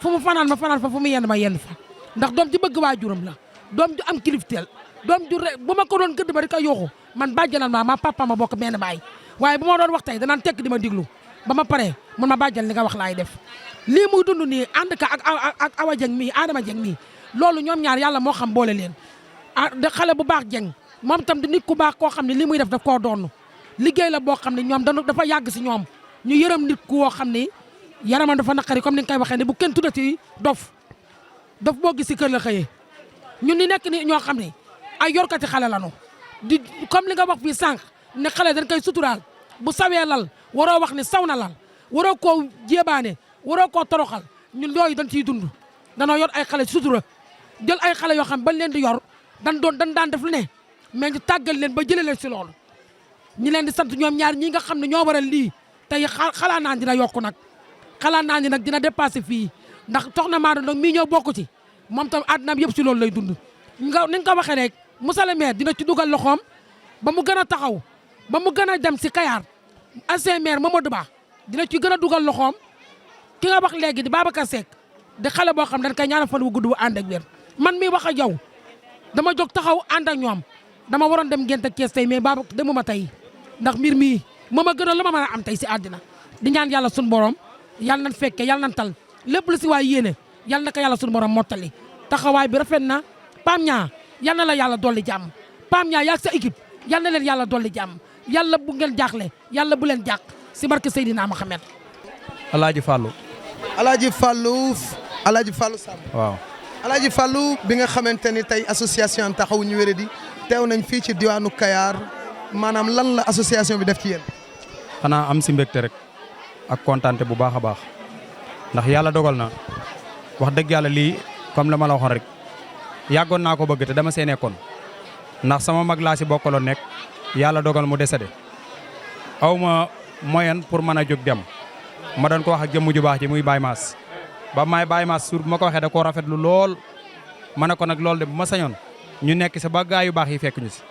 Speaker 19: fu mu fanaan ma fanaan fa fu mu yenn ma yenn fa ndax doom ji bëgg waajuram la doom ju am kilifteel doom ju rek bu ma ko doon gëdd ba di ko yooxu man bàjjanal ma papa ma bokk benn baay waaye bu ma doon wax tey danaan tekk di ma diglu ba ma paree mun ma bàjjal li nga wax laay def lii muy dund nii ànd ka ak Awa Dieng mii Adama Dieng mii loolu ñoom ñaar yàlla moo xam boole leen de xale bu baax Dieng moom tam di nit ku baax koo xam ne lii muy def daf koo doon liggéey la boo xam ne ñoom dafa yàgg si ñoom ñu yërëm nit ku woo xam ni yaramam dafa naqari comme ni nga koy waxee ne bu kenn tuddati dof boo gis si kër la xëyee ñun ni nekk ni ñoo xam ne ay yorkati xale lanu di comme li nga wax fii sànq ne xale dañ koy suturaal bu sawee lal waroo wax ne saw na lal waroo koo jébaane waroo koo toroxal ñun yooyu dañ ciy dund danoo yor ay xale sutura jël ay xale yoo xam bañ leen di yor dañ daan def lu ne mais ñu tàggal leen ba jëlee leen si loolu ñi leen di sant ñoom ñaar ñi nga xam ne ñoo waral lii tey xalaat naa dina yokku nag xalaat naa ni nag dina dépassé fii ndax soxna Maodo nag mii ñëw bokku ci moom tam àddinaam yëpp si loolu lay dund ni nga ko waxee rek monsieur le maire dina ci dugal loxoom ba mu gën a taxaw ba mu gën a dem si Kayar ancien maire Mamadou Ba dina ci gën a dugal loxoom ki nga wax léegi di Babacar Seck di xale boo xam dañ koy ñaanal fan wu gudd bu ànd ak wér man mii wax ak yow dama jóg taxaw ànd ak ñoom dama waroon dem ngénte Kees tey mais Baba demuma tey ndax mbir mii moo ma gënal la ma mën a am tey si àddina di ñaan yàlla suñu borom yàlla nañ fekke yàlla nañ tal lépp lu si waay yéene yàlla na ko yàlla suñu borom mottali taxawaay bi rafet na Pam ñaa yal na la yàlla dolli jàmm Pam ñaa yaag sa équipe yal na leen yàlla dolli jàmm yàlla bu ngeen jaaxle yàlla bu leen jàq si barke Seydina Mohamed.
Speaker 20: Alaaji Fallou.
Speaker 11: Alaaji Fallou Samb.
Speaker 20: waaw.
Speaker 11: Alaaji Fallou bi nga xamante ni tey association taxawu ñu wéradi teew nañ fii ci diwaanu Kayar maanaam lan la association bi def ci yéen.
Speaker 20: xanaa am si mbégte rek ak kontaante bu baax a baax ndax yàlla dogal na wax dëgg yàlla lii comme la ma la waxoon rek yàggoon naa ko bëgg te dama see nekkoon ndax sama mag laa si bokkaloon nekk yàlla dogal mu décédé aw ma moyen pour mën a jóg dem ma doon ko wax ak jëmm ju baax ji muy Baye Mass ba may Baye Mass sur bu ma ko waxee da koo rafetlu lool ma ne ko nag loolu de bu ma sañoon ñu nekk si ba gaa yu baax yi fekk ñu si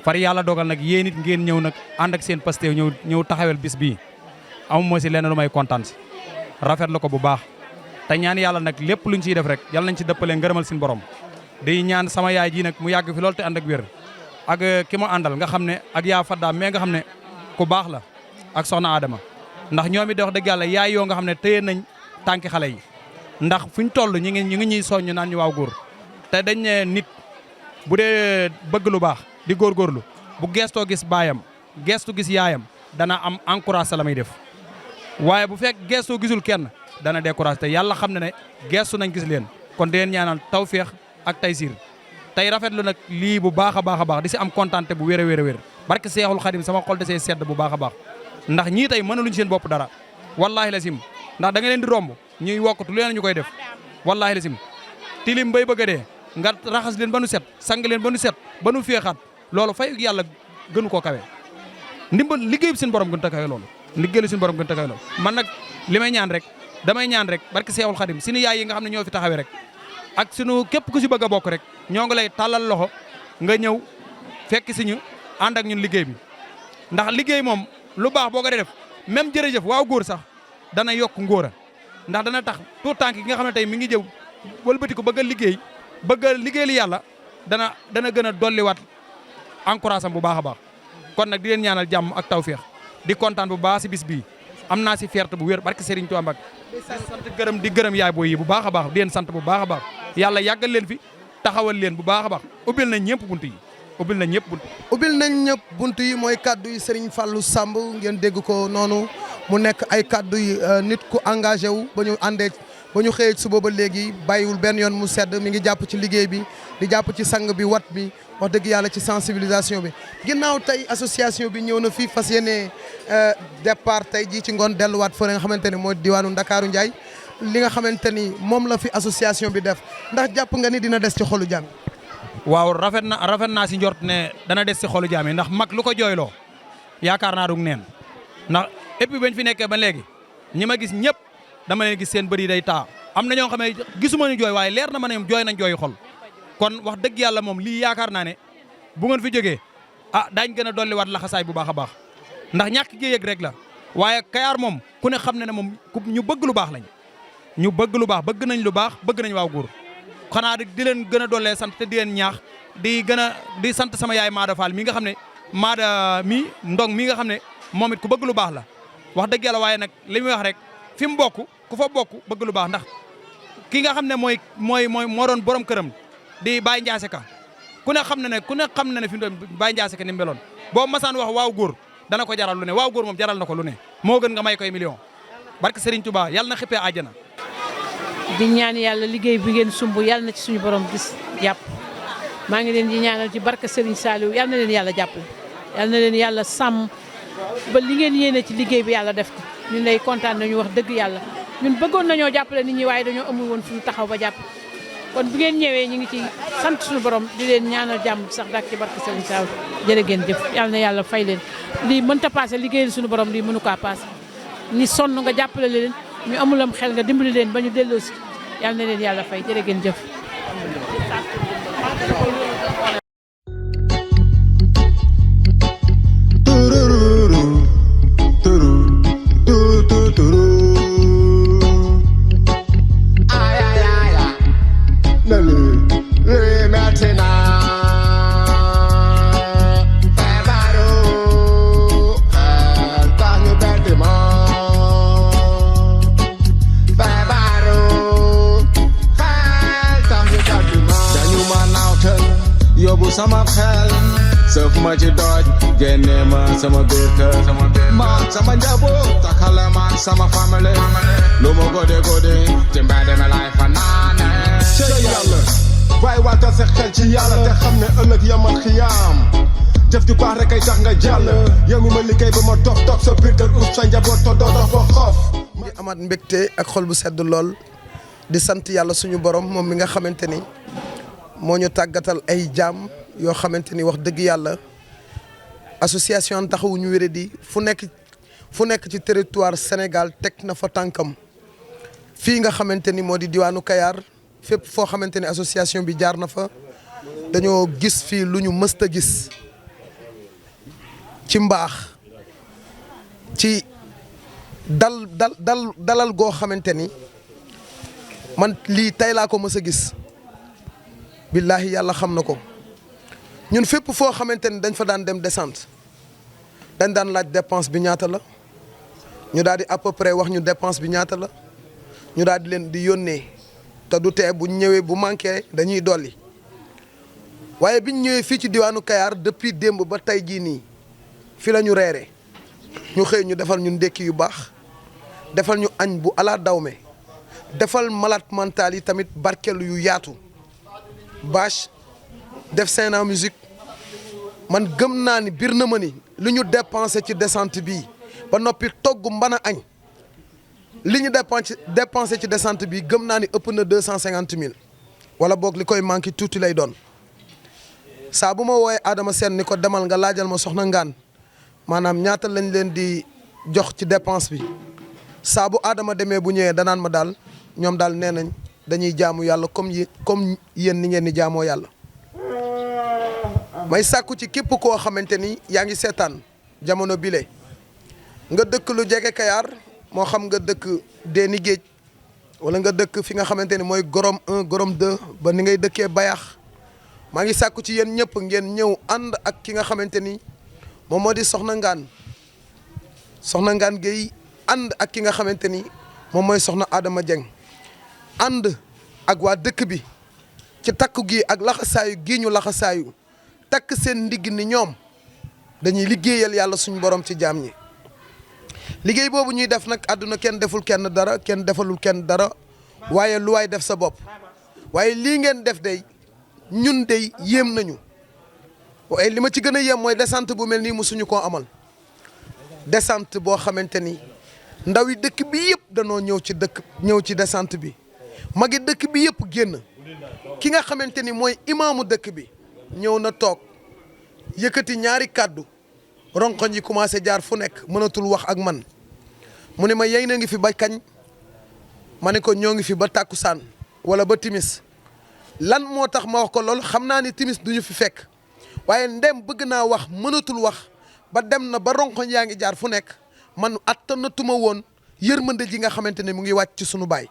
Speaker 20: far yàlla dogal nag yéen it ngeen ñëw nag ànd ak seen Pastef ñëw taxawel bis bii amuma si lenn lu may kontaan si rafetlu ko bu baax te ñaan yàlla nag lépp luñ ciy def rek yàlla nañ ci dëppalee ngërëmal sin borom di ñaan sama yaay ji nag mu yàgg fi lool te ànd ak wér ak ki ma àndal nga xam ne ak yaa Fadda mais nga xam ne ku baax la ak soxna Adama ndax ñoom it wax dëgg yàlla yaay yoo nga xam ne téye nañ tànki xale yi ndax fuñ toll ñu ngi ñuy soññ naan ñu waaw góor te dañ ne nit bu dee bëgg lu baax di góorgóorlu bu geestoo gis baayam geestu gis yaayam dana am encouragé la may def waaye bu fekk geestoo gisul kenn dana découragé te yàlla xam ne ne geestu nañ gis leen kon di leen ñaanal tawféex ak taysiir tey rafetlu nag lii bu baax a baax di si am kontaante bu wér a wér barke Seexul Xadim sama xol de see sedd bu baax a baax ndax ñii tey mënaluñ seen bopp dara wallaahi la sim ndax da nga leen di romb ñuy wokkatu leen ñu koy def wallaahi la sim tilim bay bëgg a dee nga raxas leen ba nu set sang leen ba nu set ba nu féexaat loolu fay yàlla gënu koo kawe ndimbal liggéey bi seen borom gën ta kawe loolu liggéey seen borom gën ta kawe loolu man nag li may ñaan rek damay ñaan rek barke Seexul Xadim suñu yaay yi nga xam ne ñoo fi taxawee rek ak sunu képp ku si bëgg a bokk rek ñoo ngi lay tàllal loxo nga ñëw fekk si ñu ànd ak ñun liggéey bi ndax liggéey moom lu baax boo ko def même jërëjëf waaw góor sax dana yokk ngóora ndax dana tax tout tànk yi nga xam ne tey mi ngi jëw wëlbati ko bëgg a liggéey li yàlla dana gën a dolliwaat encourage am bu baax a baax kon nag di leen ñaanal jàmm ak tawféex di kontaan bu baax si bis bii am naa si fierté bu wér barke Serigne Touba Mbacke di gërëm yaay booy yi bu baax a baax di leen sant bu baax a baax yàlla yàggal leen fi taxawal leen bu baax a baax ubbil nañ ñëpp bunt yi ubbil nañ ñëpp bunt yi mooy kaddu yi Serigne Fallou Samb ngeen dégg ko noonu mu nekk ay kaddu yi nit ku engagé wu ba ñu àndee ba ñu xëyee suba ba léegi bàyyiwul benn yoon mu sedd mi ngi jàpp ci liggéey bi di jàpp ci sang bi wat bi wax dëgg yàlla ci sensibilisation bi ginnaaw tey association bi ñëw na fii fas yéene départ tey jii ci ngoon delluwaat fa nga xamante ne mooy diwaanu Ndakaaru Njaay li nga xamante ni moom la fi association bi def ndax jàpp nga ni dina des ci xolu jaam waaw rafet naa si njort ne dana des si xolu jaam yi ndax mag lu ko jooyloo yaakaar naa du neen ndax et puis bañ fi nekkee ba léegi ñi ma gis ñëpp dama leen gis seen bëri day taa am na ñoo xam ne gisuma ñu jooy waaye leer na ma ne jooy nañ jooy xol kon wax dëgg yàlla moom lii yaakaar naa ne bu ngeen fi jógee daañ gën a dolliwaat laxasaay bu baax a baax ndax ñàkk gi yëg rek la waaye Kayar moom ku ne xam ne moom ñu bëgg lu baax lañ ñu bëgg lu baax bëgg nañ lu baax bëgg nañ waaw góor xanaa di leen gën a dollee sant te di leen ñaax di sant sama yaay Maada Fall mi nga xam ne Maada mi Ndong mi nga xam ne moom it ku bëgg lu baax la wax dëgg yàlla waaye nag li muy wax rek fi mu bokk ku fa bokk bëgg lu baax ndax ki nga xam ne moo doon borom këram di Baye Ndiasse Ka ku ne xam na ne fi mu doon Baye Ndiasse Ka ni meloon boo masaan wax waaw góor dana ko jaral lu ne waaw góor moom jaral na ko lu ne moo gën nga may koy million barke Serigne Touba yàlla na xippee àjjana.
Speaker 21: di ñaan yàlla liggéey bi ngeen sumb yàlla na ci suñu borom gis jàpp maa ngi leen di ñaanal ci barke Serigne Saliou yàlla na leen yàlla jàppale yàlla na leen yàlla sàmm ba li ngeen yéene ci liggéey bi yàlla def ko ñun lay kontaan nañu wax dëgg yàlla ñun bëggoon nañoo jàppale nit ñi waaye dañoo amul woon fu ñu taxaw ba jàpp kon bu ngeen ñëwee ñu ngi ci sant suñu borom di leen ñaanal jàmm sax dak ci barke Serigne Saliou jërë ngeen jëf yàlla na yàlla fay leen lii mënta passé liggéeyal suñu borom lii mënu kaa passé ñi sonn nga jàppale leen ñu amulam xel nga dimbali leen ba ñu delloo si yàlla na leen yàlla fay jërë ngeen jëf
Speaker 4: sama xel sëf ma ci dooj génne ma sama biir kër maak sama njaboot takkale maak sama famille lu ma gode ci mbedd mi lay fanaane
Speaker 5: ci yàlla bàyyi waata sa xel ci yàlla te xam ne ëllëg yamal xiyaam jëf ju baax rek ay tax nga jàll yow mi ma liggéey ba ma dox toog sa biir kër ut sa njaboot te doo dox fa xoof
Speaker 11: ngi amaat mbégte ak xol bu sedd lool di sant yàlla suñu borom moom mi nga xamante ni moo ñu tàggatal ay jaam yoo xamante ni wax dëgg yàlla association taxawu ñu wéradi fu nekk ci territoire Sénégal teg na fa tànkam fii nga xamante ni moo di diwaanu Kayar fépp foo xamante ni association bi jaar na fa dañoo gis fii lu ñu mësta gis ci mbaax ci dalal goo xamante ni man lii tey laa ko mës a gis billaahi yàlla xam na ko ñun fépp foo xamante ni dañ fa daan dem descente dañ daan laaj dépense bi ñaata la ñu daal di à peu près wax ñu dépense bi ñaata la ñu daal di leen di yónnee te du tee bu ñëwee bu manqué dañuy dolli waaye biñ ñëwee fii ci diwaanu Kayar depuis démb ba tey jii nii fi la ñu reere ñu xëy ñu defal ñu ndékki yu baax defal ñu añ bu ala dawme defal malade mental yi tamit barkelu yu yaatu bâche def scène en musique man gëm naa ni bir na ma ni lu ñu dépensé ci descente bii ba noppi togg mbana añ li ñu dépensé ci descente bii gëm naa ni ëpp na 250 000 wala boog li koy manqué tuuti lay doon saa bu ma woowee Adama Sène ni ko demal nga laajal ma soxna Ngaan maanaam ñaata lañ leen di jox ci dépense bi saa bu Adama demee bu ñëwee danaan ma daal ñoom daal nee nañ dañuy jaamu yàlla comme yéen ni ngeen di jaamoo yàlla. may sàkku ci képp koo xamante ni yaa ngi seetaan jamono bile nga dëkk lu jege Kayar moo xam nga dëkk Déni Géej wala nga dëkk fi nga xamante ni mooy Gorom 1 Gorom 2 ba ni ngay dëkkee Bayax maa ngi sàkku ci yéen ñëpp ngeen ñëw ànd ak ki nga xamante ni moom moo di Soxna Ngaan Gueye ànd ak ki nga xamante ni moom mooy Soxna Adama Dieng ànd ak waa dëkk bi ci takku gi ak laxasaayu gii ñu laxasaayu takk seen ndigg ni ñoom dañuy liggéeyal yàlla suñu borom ci jaam ñi liggéey boobu ñuy def nag àdduna kenn deful kenn dara kenn defalul kenn dara waaye lu waay def sa bopp waaye lii ngeen def day ñun day yéem nañu waaye li ma ci gën a yéem mooy descente bu mel nii musuñu koo amal descente boo xamante ni ndaw yi dëkk bi yëpp danoo ñëw ci descente bi magi dëkk bi yëpp génn ki nga xamante ni mooy imaamu dëkk bi ñëw na toog yëkkati ñaari kàddu ronkoñ yi commencé jaar fu nekk mënatul wax ak man mu ne ma yey na ngi fi ba kañ ma ne ko ñoo ngi fi ba tàkkusaan wala ba timis lan moo tax ma wax ko loolu xam naa ni timis duñu fi fekk waaye ndem bëgg naa wax mënatul wax ba dem na ba ronkoñ yaa ngi jaar fu nekk man attanatuma woon yërmande ji nga xamante ne mu ngi wàcc ci sunu baay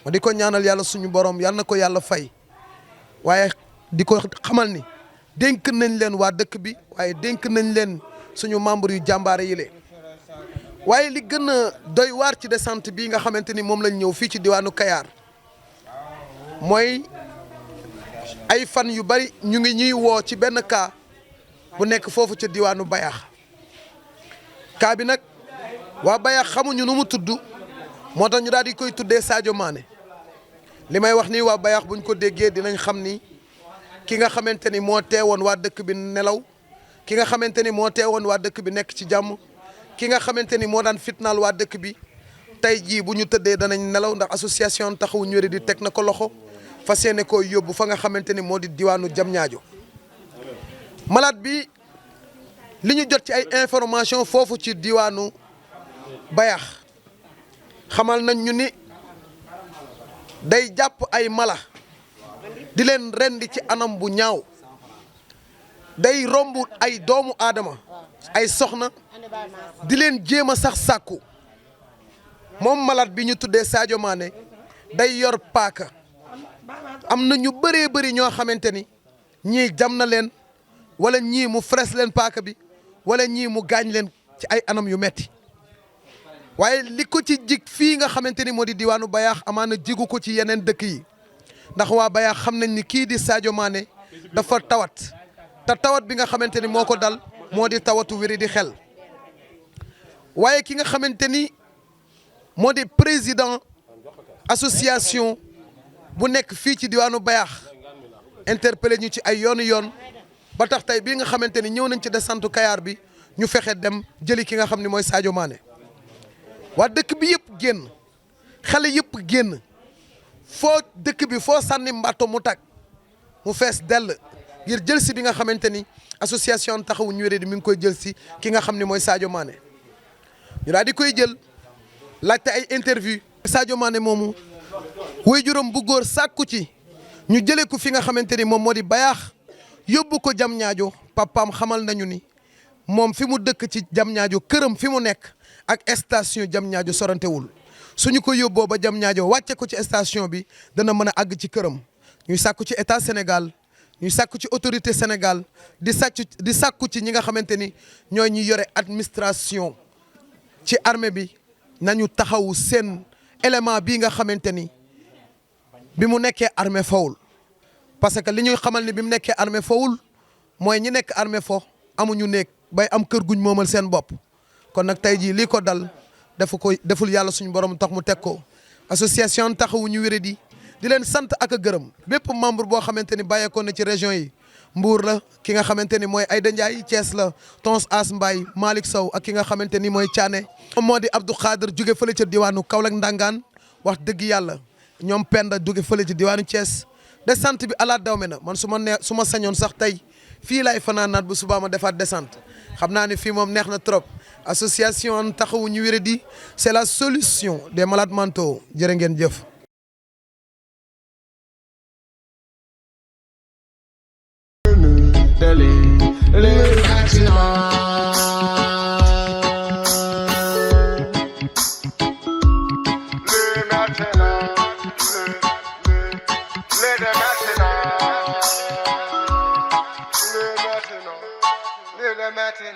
Speaker 11: ma di ko ñaanal yàlla suñu borom yàlla na ko yàlla fay waaye di ko xamal ni dénk nañ leen waa dëkk bi waaye dénk nañ leen suñu membre yu jàmbaare yi le waaye li gën a doy waar ci descente bii nga xamante ni moom lañ ñëw fii ci diwaanu Kayar mooy ay fan yu bari ñu ngi ñuy woo ci benn cas bu nekk foofu ca diwaanu Bayax cas bi nag waa Bayax xamuñu nu mu tudd moo tax ñu daal di koy tuddee Sadio Mané li may wax nii waa Bayax buñ ko déggee dinañ xam ni ki nga xamante ni moo teewoon waa dëkk bi nelaw ki nga xamante ni moo teewoon waa dëkk bi nekk ci jàmm ki nga xamante ni moo daan fitnaal waa dëkk bi tey jii bu ñu tëddee danañ nelaw ndax association taxawu ñu di teg na ko loxo fas yéene koo yóbbu fa nga xamante ni moo di diwaanu Diamniadio malade bi li ñu jot ci ay information foofu ci diwaanu Bayax xamal nañ ñu ni day jàpp ay mala di leen rendi ci anam bu ñaaw day romb ay doomu aadama ay soxna di leen jéem a sax sàkku moom malade bi ñu tuddee Sadio Mané day yor paaka am na ñu bëree bëri ñoo xamante ni ñii jam na leen wala ñii mu fres leen paaka bi wala ñii mu gaañ leen ci ay anam yu metti waaye li ko ci jig fii nga xamante ni moo di diwaanu Bayax amaana jigu ko ci yeneen dëkk yi ndax waa Bayax xam nañ ni kii di Sadio Mané dafa tawat te tawat bi nga xamante ni moo ko dal moo di tawatu wéri di xel waaye ki nga xamante ni moo di président association bu nekk fii ci diwaanu Bayax interpellé ñu ci ay yoon ba tax tey bii nga xamante ni ñëw nañ ci descente Kayar bi ñu fexe dem jëli ki nga xam ni mooy Sadio Mané waa dëkk bi yëpp génn xale yëpp génn foo dëkk bi foo sànni mbatto mu tag mu fees dell ngir jël si bi nga xamante ni association taxawu ñu wéré di mi ngi koy jël si ki nga xam ne mooy Sadio Mané ñu daal di koy jël laajte ay interview Sadio Mané moomu waajuram bu góor sàkku ci ñu jëlee ko fi nga xamante ni moom moo di Bayaax yóbbu ko Diamniadio papaam xamal nañu ni moom fi mu dëkk ci Diamniadio këram fi mu nekk ak station Diamniadio sorantewul suñu ko yóbboo ba Diamniadio wàcce ko ci station bi dana mën a àgg ci këram ñuy sàkku ci état Sénégal ñuy sàkku ci autorité Sénégal di sàkku ci ñi nga xamante ni ñooy ñi yore administration ci armée bi nañu taxawu seen élément bii nga xamante ni bi mu nekkee armée fawul parce que li ñuy xamal ni bi mu nekkee armée fawul mooy ñi nekk armée fo amuñu néeg bay am kër guñ moomal seen bopp kon nag tey jii lii ko dal deful yàlla suñu borom tax mu teg ko association taxawu ñu wéradi di leen sant ak a gërëm bépp membre boo xamante ni bàyyeekoon na ci région yi Mbour la ki nga xamante ni mooy Aïda Ndiaye Thiès la Tons As Mbaye Malick Sow ak ki nga xamante ni mooy Thiané moo di Abdou Khader jóge fële ca diwaanu Kaolack Ndangaan wax dëgg yàlla ñoom Penda jóge fële ci diwaanu Thiès descente bi ala dawme na man su ma sañoon sax tey fii laay fanaanaat bu subaa ma defaat descente xam naa ne fii moom neex na trop association taxawu ñu wéradi c'est la solution des malades mentaux jërë ngeen jëf